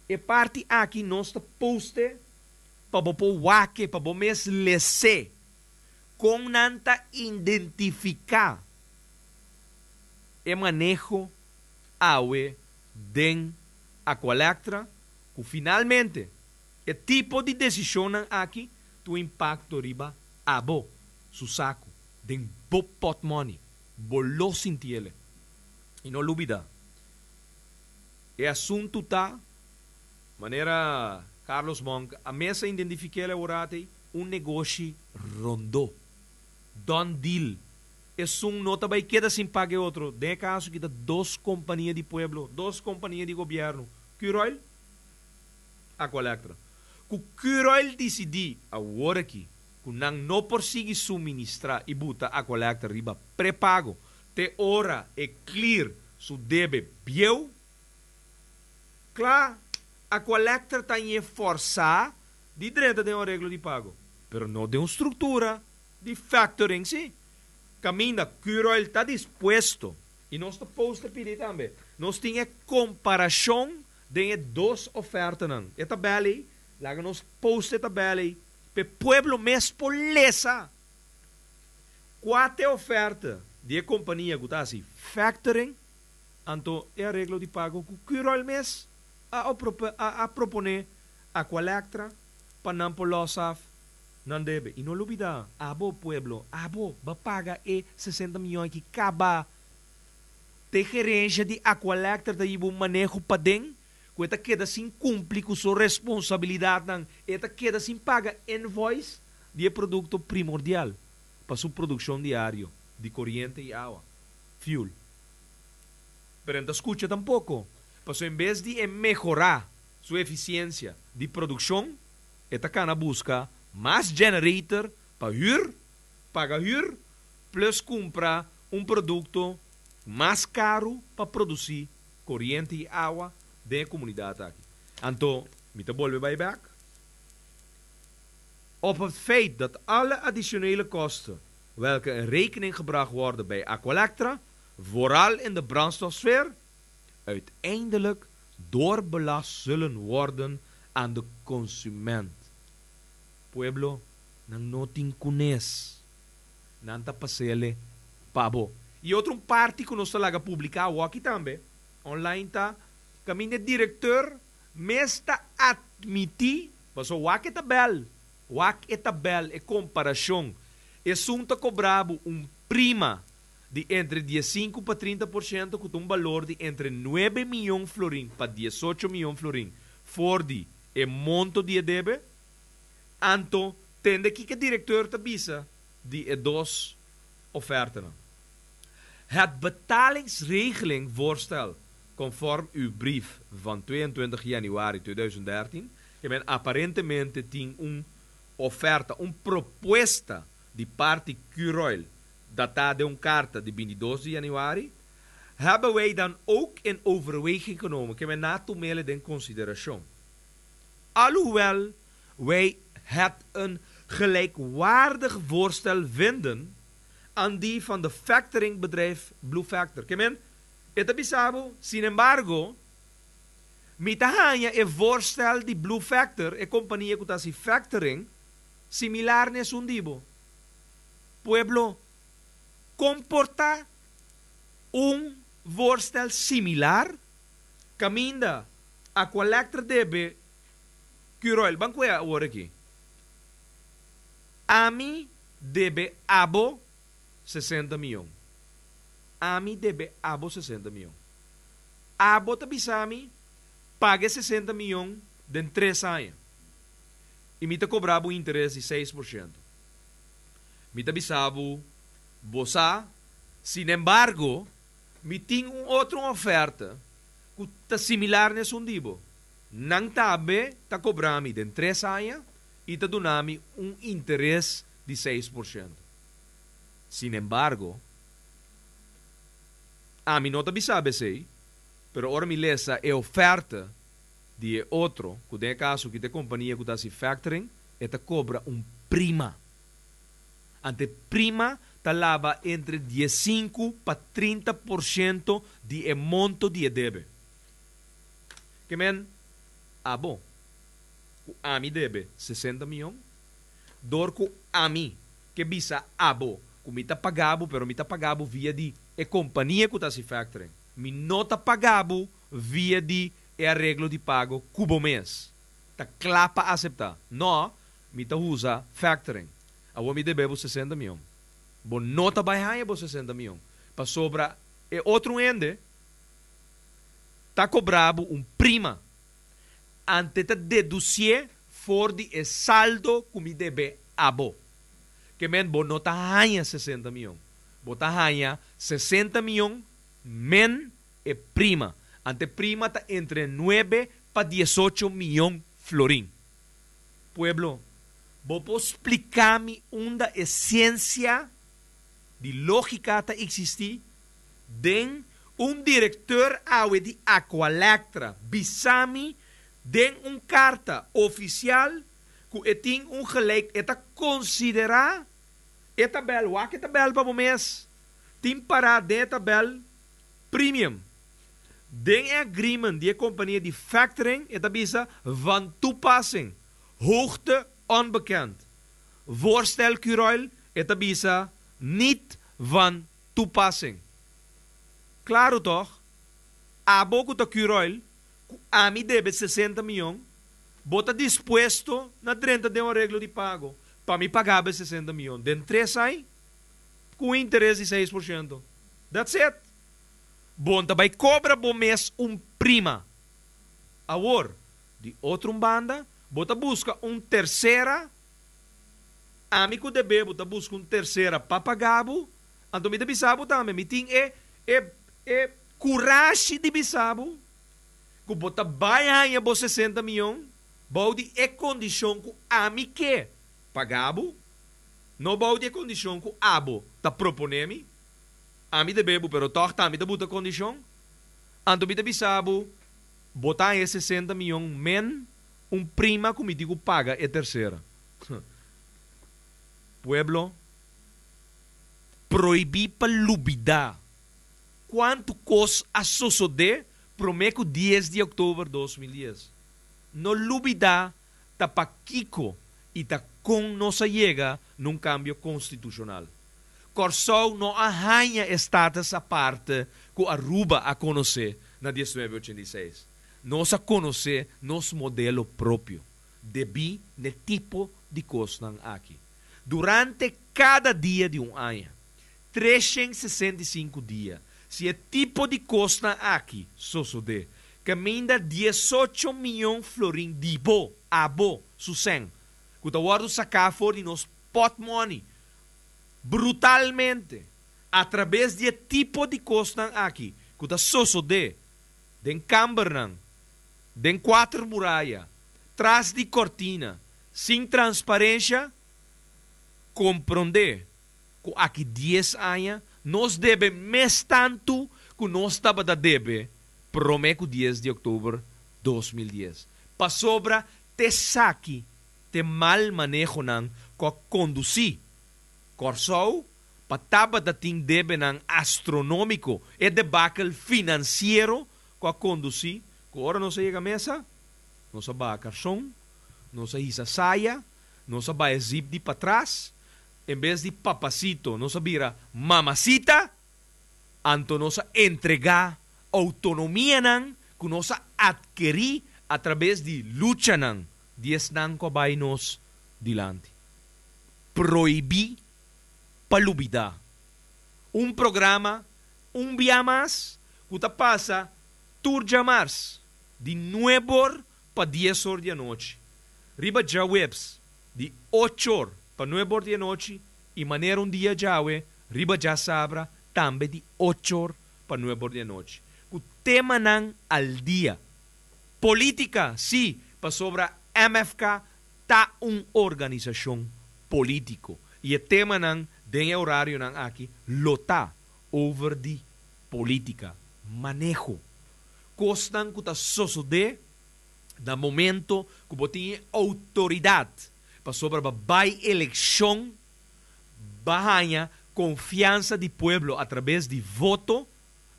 e parti aki nos ta poste pa bo por wak-e, pa bo mes les'é kon nan ta identifiká e maneho awe den Aqualectra ku finalmente E tipo di desishonnan aki ta un impakto riba abo, su saku, den bo pòtmòni. Bo lo sinti ele. I no lubidá, e asuntu ta, manera Carlos Monk a mes a identifiká el aworat ei, un negoshi rondó. Done deal. Esun no ta bai keda sin paga e otro. Den e kaso aki ta dos kompania di pueblo, dos kompania di gobièrnu, Curoil Aqualectra, ku Curoil disidí awor aki ku nan no por sigui suministrá i buta Aqualectra riba prepago te ora e clear su debe bieu, kla Aqualectra ta ñe fòrsá di drenta den un areglo di pago, pero no den un struktura di factoring sí, kaminda Curoil ta dispuesto, i nos ta post e pidi tambe, nos tin e komparashon Den e dos ofertanan, e tabel ei, laga nos post e tabel ei pa e pueblo mes por lesa kua ta e oferta di e kompania ku ta hasi factoring, anto e areglo di pago ku Curoil mes a a proponé Aqualectra pa nan por los af nan debe. I no lubida, abo pueblo, abo ba paga e 60 miyon aki kaba. Te gerencia di Aqualectra ta hiba un maneho paden cu e ta keda sin cumpli cu su responsabilidadnan, e ta keda sin paga invoice di e producto primordial pa su produccion diario di coriente y awa, fuel. Pero e no ta scucha tampoco, pasobra en bes di e mehora su eficiencia di produccion, e ta cana busca mas generator pa huur, paga huur, plus cumpra un produkto mas karu pa produsí koriente i awa den e komunidat aki. Anto mi ta bolbe bai bèk. Op het feit dat alle additionele kosten welke in rekening gebracht worden bij Aqualectra, vooral in de brandstofsfeer, uiteindelijk doorbelast zullen worden aan de consument. Pueblo, nan no tin kunes. Nan ta pas'é pa bo. I otro parti ku nos ta laga publiká aki tambe, online ta, kaminda direktor mes ta atmití, paso wak e tabel, wak e tabel e komparashon. Esun ta kobra bo un prima di entre 15 pa 30% ku un balor di entre 9 mion florin pa 18 mion florin for di e monto di debe. Anto, tende kiko direktor ta bisa di e dos oferta. Het betalingsregeling voorstel conform uw brief van 22 januari 2013, ke men aparentemente tin un oferta, un propuesta di parti Curoil, datá di un karta di 22 di januari, hebben wij dan ook in overweging genomen, ke men nan a tum'é den konsiderashon. Alhoewel wij het een gelijkwaardig voorstel vinden aan die van de factoringbedrijf Blue Factor. Ke men, e ta bisa bo, sin embargo, mi ta haña e voorstel di Blue Factor, e kompania ku ta hasi factoring, similar na esun di bo. Pueblo, kon por ta un voorstel similar, kaminda Aqualectra debe Curoil, ban kue awor aki. Ami debe abo 60 mion. Ami debe abo 60 mion. Abo ta bisa mi paga 60 mion den 3 aña. I mi ta kobra bo interes di 6%. Mi ta bisa bo, bo sa, sin embargo, mi tin un otro oferta ku ta similar na esun di bo. Nan tambe ta kobra mi den 3 aña i ta duna mi un interes di 6%. Sin embargo, ami no ta bisa esei, pero ora mi lesa e oferta di e otro, ku den kaso ku e kompania ku ta hasi factoring, e ta kobra un prima. Anto prima ta laba entre 15 pa 30% di e monto di e debe. Ke men, abo, ku ami debe 60 mion, dor ku ami ke bisa abo, ku mi ta paga bo, pero mi ta paga bo via di e kompania ku ta hasi factoring. Mi no ta paga bo via di e areglo di pago ku bo mes. Ta kla pa aseptá. No, mi ta usa factoring. Awor mi debe bo 60 mion. Bo no ta bai haña bo 60 mion. Pasobra e otro hende ta kobra bo un prima. Anto ta dedusí for di e saldo ku mi debe abo. Ke men bo no ta haña 60 mion. Bo ta haña 60 mion men e prima. Anto prima ta entre 9 pa 18 mion florin. Pueblo, bo por splika mi unda e siensia di lógika ta eksistí den un direktor awe di Aqualectra bisa mi den un karta ofisial ku e tin un gelijk e ta konsiderá e tabel wak e tabel pa bo mes tin pará den e tabel premium den e agreement di e kompania di factoring e ta bisa van toepassing hoogte onbekend voorstel Curoil e ta bisa niet van toepassing. Klaro toch? Abo ku ta Curoil, ku ami debe 60 mion, bo ta dispuesto na 30 den un areglo di pago pa mi paga 60 mion. Den 3 aña, ku interes di 6%. That's it. Bo ta bai kobra bo mes un prima. Awor, di otro banda, bo ta buska un tersera, ami ku debe bo ta buska un tersera pa paga bo, anto mi ta bisa bo tambe, mi tin e kurashi di bisa bo, ku bo ta bai haña bo 60 mion, bou di e kondishon ku ami ke paga bo, no bou di e kondishon ku abo ta proponé mi, ami debe bo, pero toch tambe ta buta kondishon, anto mi ta bisa bo, bo ta haña 60 mion men un prima ku mi tin ku paga e tersera. Pueblo, prohibí pa lubidá kuantu kos a sosodé promé ku dies di òktober 2010. No lubidá ta pakiko i ta kon nos a yega na un kambio konstitushonal. Kòrsou no a haña e status aparte ku Aruba a konosé na 1986. Nos a konosé nos modelo propio, debí n'e tipo di kosnan aki. Durante kada dia di un aña, 365 dia, si e tipo di kosnan aki sosodé, kaminda 18 mion florin di bo, abo, su sèn, ku ta wòrdu saká for di nos pòtmòni, brutalmente, atrabes di e tipo di kosnan aki ku ta sosodé den kambernan, den kuater muraya, tras di kòrtina, sin transparensha, komprondé ku aki dies aña nos debe mes tantu ku nos tabata debe promé ku dies di òktober 2010. Pasobra t'esaki t'e mal manehonan ku a kondusí Kòrsou pa tabata tin debenan astronómiko, e debakel finansiero ku a kondusí ku ora nos a yega mesa, nos a baha karson, nos a hisa saya, nos a baha e zip di patras, en bes di papasito nos a bira mamasita, anto nos a entregá outonomianan ku nos a atkerí atrabes di luchanan di esnan ku a bai nos dilanti. Prohibí pa lubidá. Un programa un bia mas ku ta pasa tur djamars di nueb'or pa dies or di anochi, riba djaweps di och'or pa nueb'or di anochi i manera un dia djawe riba djasabra tambe di och'or pa nueb'or di anochi, ku temanan al dia. Polítika, sí, pasobra MFK ta un organisashon polítiko i e temanan den e orarionan aki lo ta over di polítika, maneho, kosnan ku ta sosodé na momento ku bo tin e outoridat pasobra bo bai elekshon, bo a haña konfiansa di pueblo atrabes di voto,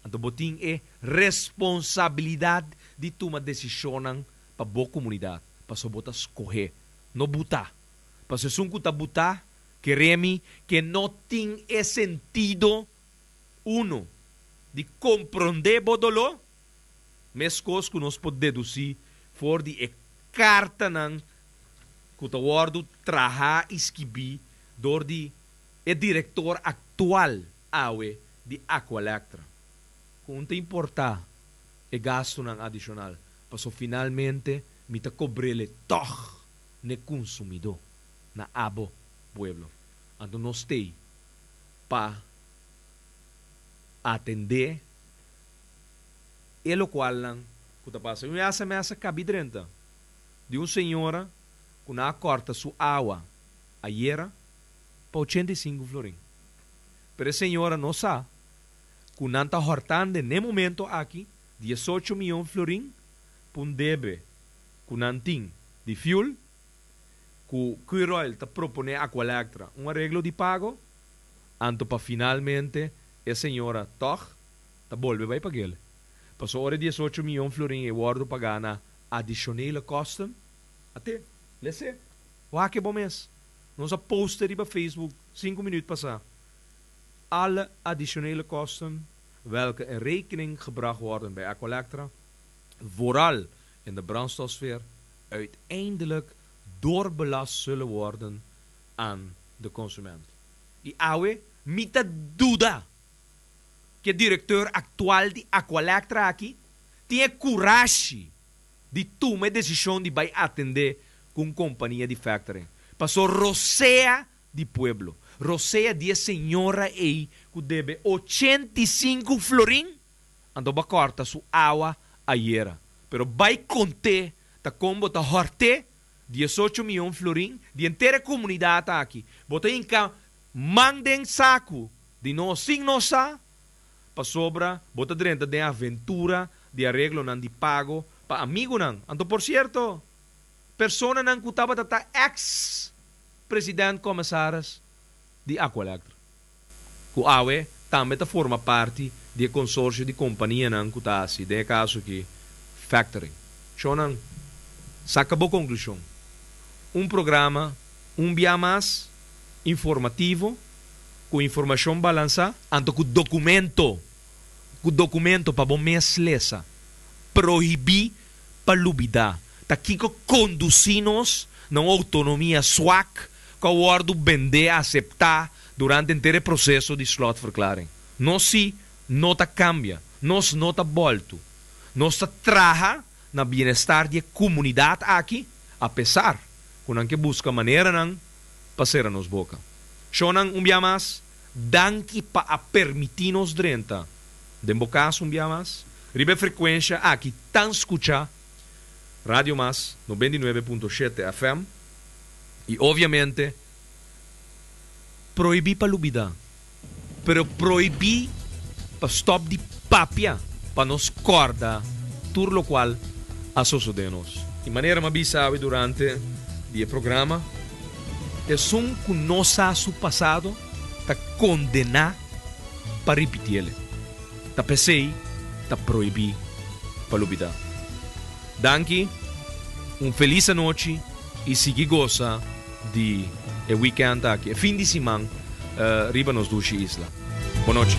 anto bo tin e responsabilidat di tuma desishonnan pa bo komunidat, pasobra bo ta skohé, no butá. Pasobra esun ku ta butá, kere mi ke no tin e sentido uno di komprondé bo doló, meskos ku nos por dedusí for di e kartanan ku ta wòrdu trahá i skibí dor di e direktor aktual awe di Aqualectra. Ku un ta importá e gastunan adishonal, paso finalmente mi ta kobr'el e tòg n'e konsumidó, na abo, pueblo. Anto nos t'ei pa atendé e lokualnan ku ta pasa. Un sms a kabi drenta di un señora ku nan a kòrta su awa ayera pa 85 florin. Pero e señora no sa ku nan ta hòrtande n'e momento aki 18 mion florin pa un debe ku nan tin di fuel ku Curoil ta proponé Aqualectra un areglo di pago, anto pa finalmente e señora tòg ta bolbe bai pag'el. Pasobra ora e 18 mion florin ei wòrdu pagá na aditionele kosten, at'é, les'é, wak e bo mes. Nos a post riba Facebook sinku minüt pasá. Alle additionele kosten welke in rekening gebracht worden bij Aqualectra, vooral in de brandstofsfeer, uiteindelijk doorbelast zullen worden aan de consument. I awe mi ta duda ku e direkteur aktual di Aqualectra aki tin e kurashi di tuma e desishon di bai atendé ku un kompania di factoring. Paso rosea di pueblo, rosea di e señora ei ku debe 85 florin, anto bo a kòrta su awa ayera. Pero bai kont'é ta kon bo ta hòrt'é 18 mion florin di henter e komunidat aki. Bo ta hinka man den saku di nos sin nos sa, pasobra bo ta drenta den aventura di areglonan di pago pa amigunan. Anto por sierto, personanan ku tabata ta eks president commissaris. di Aqualectra, ku awe tambe ta forma parti di e konsorsio di kompanianan ku ta hasi, den e kaso aki, factoring. Shonnan, saka bo konklushon. Un programa un bia mas informativo, ku informashon balansá, anto ku dokumento, ku dokumento pa bo mes lesa. Prohibí pa lubidá ta kiko kondusí nos na un outonomia swak ku a wòrdu bendé, aseptá durante henter e proseso di slotverklaring. Nos sí no ta kambia, nos no ta bòltu. Nos ta traha na bienestar di e komunidat aki, apesar ku nan ke buska maneranan pa sera nos boka. Shonnan, un bia mas, danki pa a permití nos drenta den bo kas un bia mas riba e frekuensha aki tan skuchá, Radio Mas 99.7 FM, i obviamente prohibí pa lubidá, pero prohibí pa stòp di papia pa nos kòrda tur lokual a sosodé nos. I manera mi a bisa awe durante di e programa, esun ku no sa su pasado ta kondená pa ripitiele. Ta p'esei ta prohibí pa lubidá. Danki, un felis anochi i sigui gosa di e weekend aki, e fin di siman riba nos dushi isla. Bon nochi.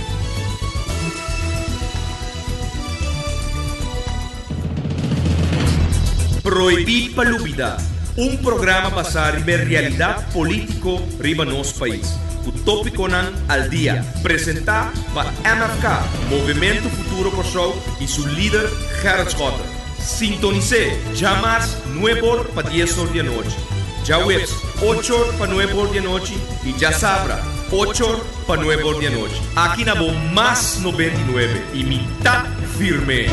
Prohibí pa lubidá, un programa basá riba e realidat polítiko riba nos pais, ku tópikonan al dia, presentá pa MFK, Movementu Futuro Kòrsou, i su lider Gerrit Schotte. Sintonis'é djamars nueb'or pa dies'or di anochi, djaweps och'or pa nueb'or di anochi i djasabra och'or pa nueb'or di anochi. Aki na bo Mas 99 i mi ta firm'é!